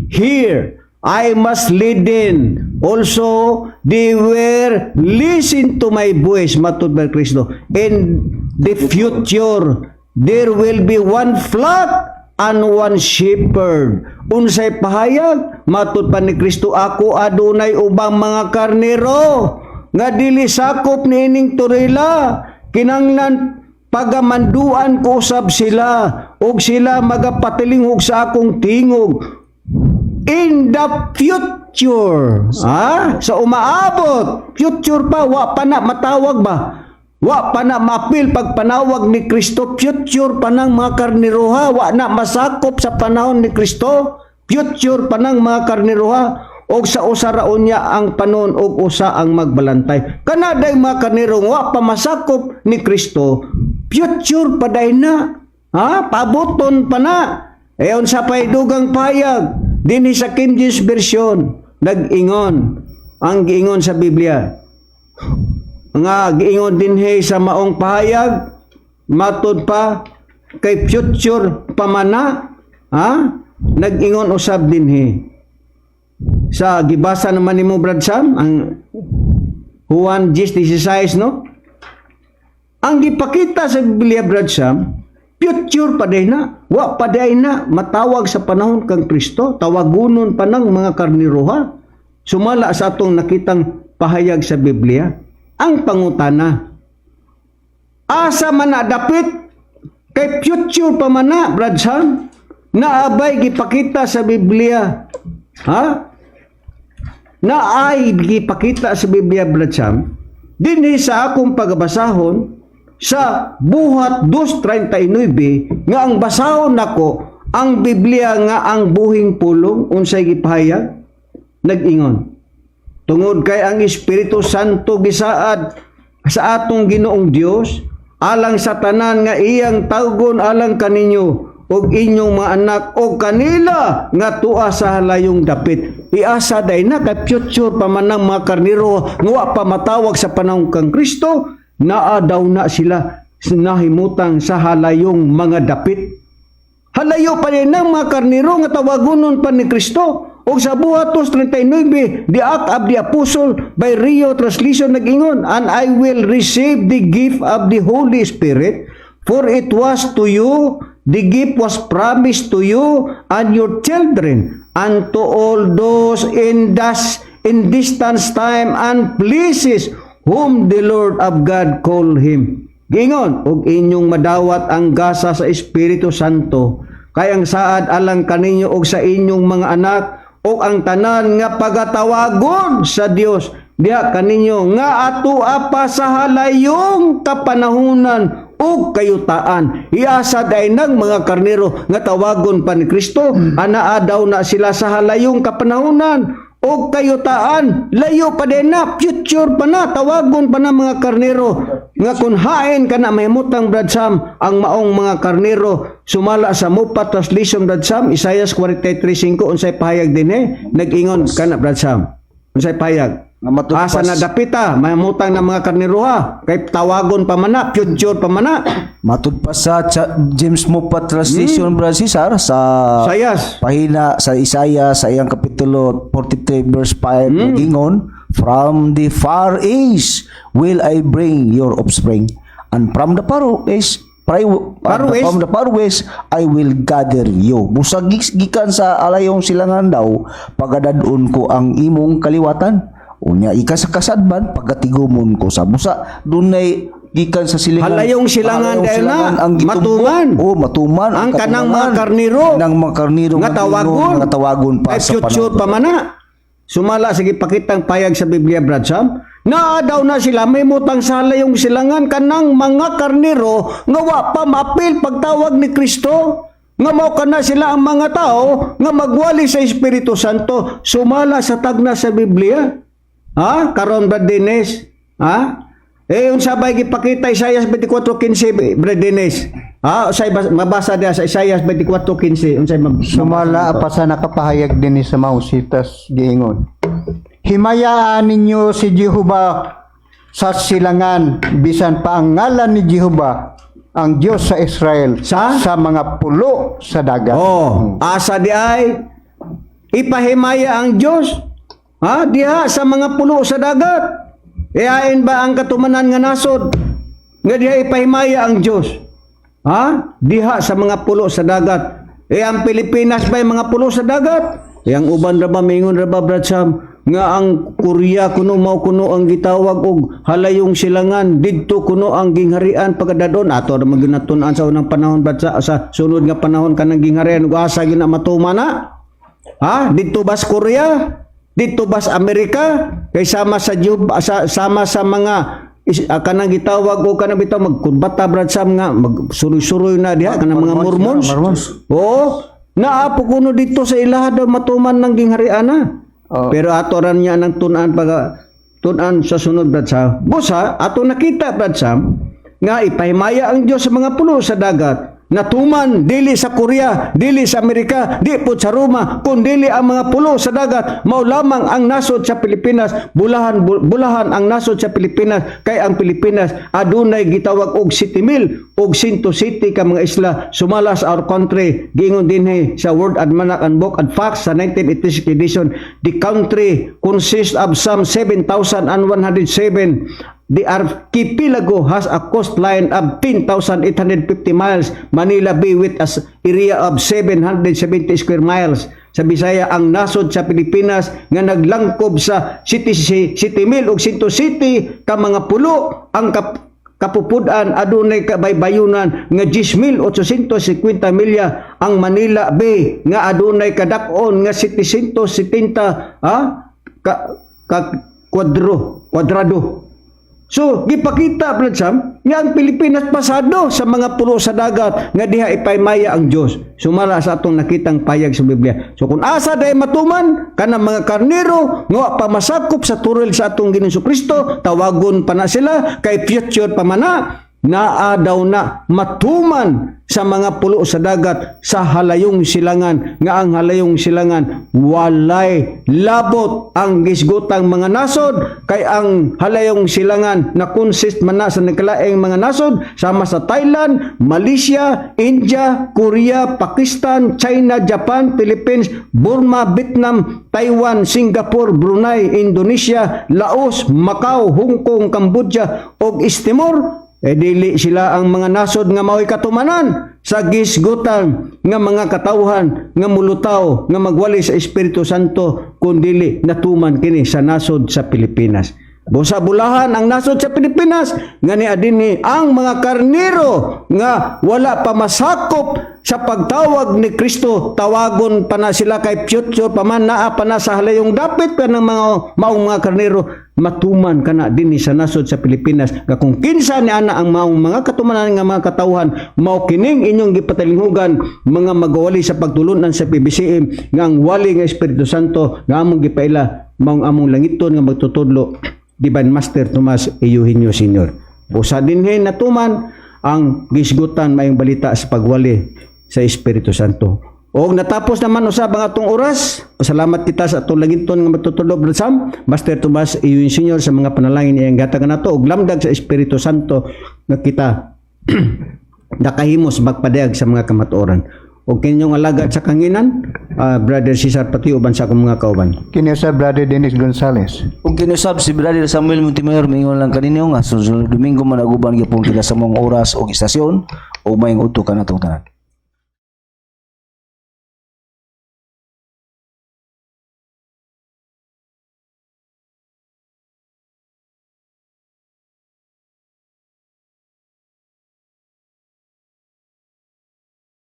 Here I must lead them. Also, they will listen to my voice," matud by Kristo. "In the future, there will be one flock and one shepherd." Unsay pahayag? Matud pa ni Kristo, ako adunay ubang mga karnero nga dili sakop niining turila. Kinanglan pagamanduan ko usab sila ug sila magapatilingog sa akong tingog. In the future, ah, sa umaabot, future pa, wa pa na matawag ba? Wa pa na maapil pagpanawag ni Kristo, future pa ng mga karniroha, wa na masakop sa panahon ni Kristo, future pa ng mga karniroha, og sa usa raon niya ang panon og usa ang magbalantay. Kana day mga karnero wa pa masakop ni Kristo, future pa day na. Ha? Pabuton pa na. E unsa pa'y dugang payag dinhi sa King James Version, nag-ingon ang giingon sa Biblia nga giingon dinhi sa maong pahayag matud pa kay future pamana, ha? Nag-ingon usab dinhi sa gibasa naman nimo, Brad Sam, ang Juan 10:16, no? Ang gipakita sa Biblia, Brad Sam, future pa day na, wa pa day na matawag sa panahon kang Kristo, tawagunon pa ng mga karniroha. Sumala sa atong nakitang pahayag sa Biblia, ang pangutana, asa man na dapit kay future pa man na, Brad Sam, naabay gipakita sa Biblia? Ha? Na ay gipakita sa Biblia, Brad Sam, dinhi sa akong pagabasahon sa Buhat 2.39 nga ang basahon nako ang Biblia nga ang buhing pulong, unsay gipahayag? Nag-ingon, "Tungod kay ang Espiritu Santo gisaad sa atong Ginoong Dios Alang sa tanan nga iyang tawgon alang kaninyo ug inyong mga anak o kanila nga tua sa halayong dapit. Iasa day na kay future pa man ang mga karniro nga wa pa matawag sa panahon kang Kristo, naa daw na sila nahimutang sa halayong mga dapit. Halayo pa din ng mga karniro nga tawagonon pa ni Kristo. Og sa Buhatos 39, the Act of the Apostle by Rio Translation nag-ingon, "And I will receive the gift of the Holy Spirit, for it was to you, the gift was promised to you and your children, and to all those in distance time and places whom the Lord of God call him." Gingon, "Og inyong madawat ang gasa sa Espiritu Santo, kay ang saad alang kaninyo og sa inyong mga anak o ang tanan nga pagatawagon sa Dios diha kaninyo nga atua pa sa halayong kapanahunan ug kayutaan." Iasa day ng mga karnero nga tawagon pa ni Kristo, anaa daw na sila sa halayong kapanahunan o kayutaan. Layo pa din na, future pa na, tawagon pa na mga karnero. Nga kung hain ka na mahimutang, Brad Sam, ang maong mga karnero sumala sa Moffatt Translation, Brad Sam, Isaiah 43:5, unsay pahayag din eh? Nag-ingon ka na, Brad Sam. Unsay pahayag? Nga matugpas. Asa na dapita, mahimutang na mga karnero ha. Kay tawagon pa man na, future pa man na. Matud pa sa James Moffatt Translation, Brother Cesar, sa Isaias. Pahina sa Isaiah sa iyang kapitulo 43 verse 5, nagingon, "From the far east will I bring your offspring, and from the far east Far west? From the far west I will gather you." Busag gikan sa alayong silangan daw pagadadon ko ang imong kaliwatan. Unya ika sa kasadban pagatigumon ko sa busa dunay gikan sa silingan. Halayong silangan Halayong dahil na, silangan ang gitumbo. Matuman. Oh, matuman Ang kanang mga katumangan. karniro. Kanang mga karniro nga tawagon. Nga tawagon pa Ay sa future panahon. Pa man na. Sumala sige pakitang payag sa Biblia, Brad Sam. Naa daw na sila may mutang sa halayong silangan kanang mga karniro nga wa pa maapil pagtawag ni Kristo. Nga mao kana sila ang mga tao nga magwali sa Espiritu Santo sumala sa tagna sa Biblia. Ha? Karon, Brad Dennis. Ha? Eh unsa bay gipakita Isaiah 24:15, Brad Dennis? Ha, usay mabasa diha sa Isaiah 24:15, unsay Sumala pa sa nakapahayag din sa Mausitas giingon, "Himayaan ninyo si Jehova sa silangan, bisan pa ang ngalan ni Jehova ang Diyos sa Israel Sa? Sa mga pulo sa dagat." Oh, asa di ay ipahimaya ang Diyos? Ha, diha sa mga pulo sa dagat. Ihain ba ang katumanan nga nasod? Nga diha ipahimaya ang Diyos. Ha? Diha sa mga pulo sa dagat. Eh ang Pilipinas ba mga pulo sa dagat? Eh ang uban ra ba mingon ra ba, Brad Sam, nga ang Korea kuno mao kuno ang gitawag og halayong silangan, didto kuno ang gingharian pagkadadon ato ra man ginatun-an sa unang panahon, Brad, sa sunod nga panahon kanang gingharian ug asa gyud na matuman na. Ha? Dito ba sa Korea? Dito ba sa Amerika? Kay sama sa Juba, sama sa mga kanang gitawag o kanang bitaw magkurbata, Brad Sam, nga magsuroy-suroy na diha kanang mga Mormons. Mormons. Oo. Naa po kuno dito sa ilaha daw matuman ng gingharian na. Oo. Pero ato ran niya ng tun-an pag tun-an sa sunod, Brad Sam. Busa ato nakita, Brad Sam, nga ipahimaya ang Dios sa mga pulo sa dagat. Natuman dili sa Korea, dili sa Amerika, di po sa Roma, kun dili ang mga pulo sa dagat, mao lamang ang nasod sa Pilipinas, bulahan bulahan ang nasod sa Pilipinas kay ang Pilipinas adunay gitawag og city mil og Sinto City ka mga isla sumala sa Our Country. Giingon dinhi sa World Almanac and Book and Facts sa 1986 edition, the country consists of some 7,107. The archipelago has a coastline of 10,850 miles. Manila Bay with a area of 770 square miles. Sa Bisaya, ang nasod sa Pilipinas nga naglangkob sa City City Mil ug Sinto City ka mga pulo ang kapupud-an adunay kabaybayunan nga 10,850 milya, ang Manila Bay nga adunay kadak-on nga 770 ha ka kwadrado. So, gipakita, Brad Sam, nga ang Pilipinas pasado sa mga pulo sa dagat nga diha ipaymaya ang Dios. Sumala sa atong nakitang payag sa Biblia. So, kung asa dahil matuman, kanang mga karnero, nga wa pa masakop sa turil sa atong Ginoong Kristo, tawagon pa na sila, kay future pa man na. Naa daw na matuman sa mga pulo sa dagat sa halayong silangan, nga ang halayong silangan walay labot ang gisgutang mga nasod, kay ang halayong silangan na consist man na sa nagkalaing mga nasod sama sa Thailand, Malaysia, India, Korea, Pakistan, China, Japan, Philippines, Burma, Vietnam, Taiwan, Singapore, Brunei, Indonesia, Laos, Macau, Hong Kong, Cambodia ug East Timor. E dili sila ang mga nasod nga mao'y katumanan sa gisgutan nga mga katawhan nga mulutaw nga magwali sa Espiritu Santo, kun dili natuman kini sa nasod sa Pilipinas. Busa bulahan ang nasod sa Pilipinas nga ni adini ang mga karniro nga wala pa masakop sa pagtawag ni Kristo, tawagon pa na sila kay future pa man, naa pa na sa halayong dapit pa ng mga maong mga karniro, matuman kana dinhi sa nasod sa Pilipinas, nga kung kinsa ni ana ang maong mga katumanan nga mga katawhan, mao kining inyong gipatalinghugan, mga magawali sa pagtulunan sa PBCM, nga ang wali nga Espiritu Santo nga among gipaila maong among langiton nga magtutudlo, Divine Master Tomas Eugenio Senior. Busa dinhi natuman ang gisgutan maayong balita sa pagwali sa Espiritu Santo. Og natapos naman usab ang atong oras. Pasalamat kita sa atong langiton nga magtutudlo, Brother Sam, Master Tomas Eugenio Senior, sa mga panalangin iyang gatag nato og lamdag sa Espiritu Santo nga kita nakahimos magpadayag sa mga kamatuoran. Og kinyong alagad sa kanginan, Brother Cesar Pati, uban sa akong mga kauban. Kini sa Brother Dennis Gonzales. Ug kinusab si Brother Samuel Montemayor, mingon lang kaninyo nga susunod Domingo managuban gyapon kita sa maong oras ug istasyon ug maayong udto kanatong tanan.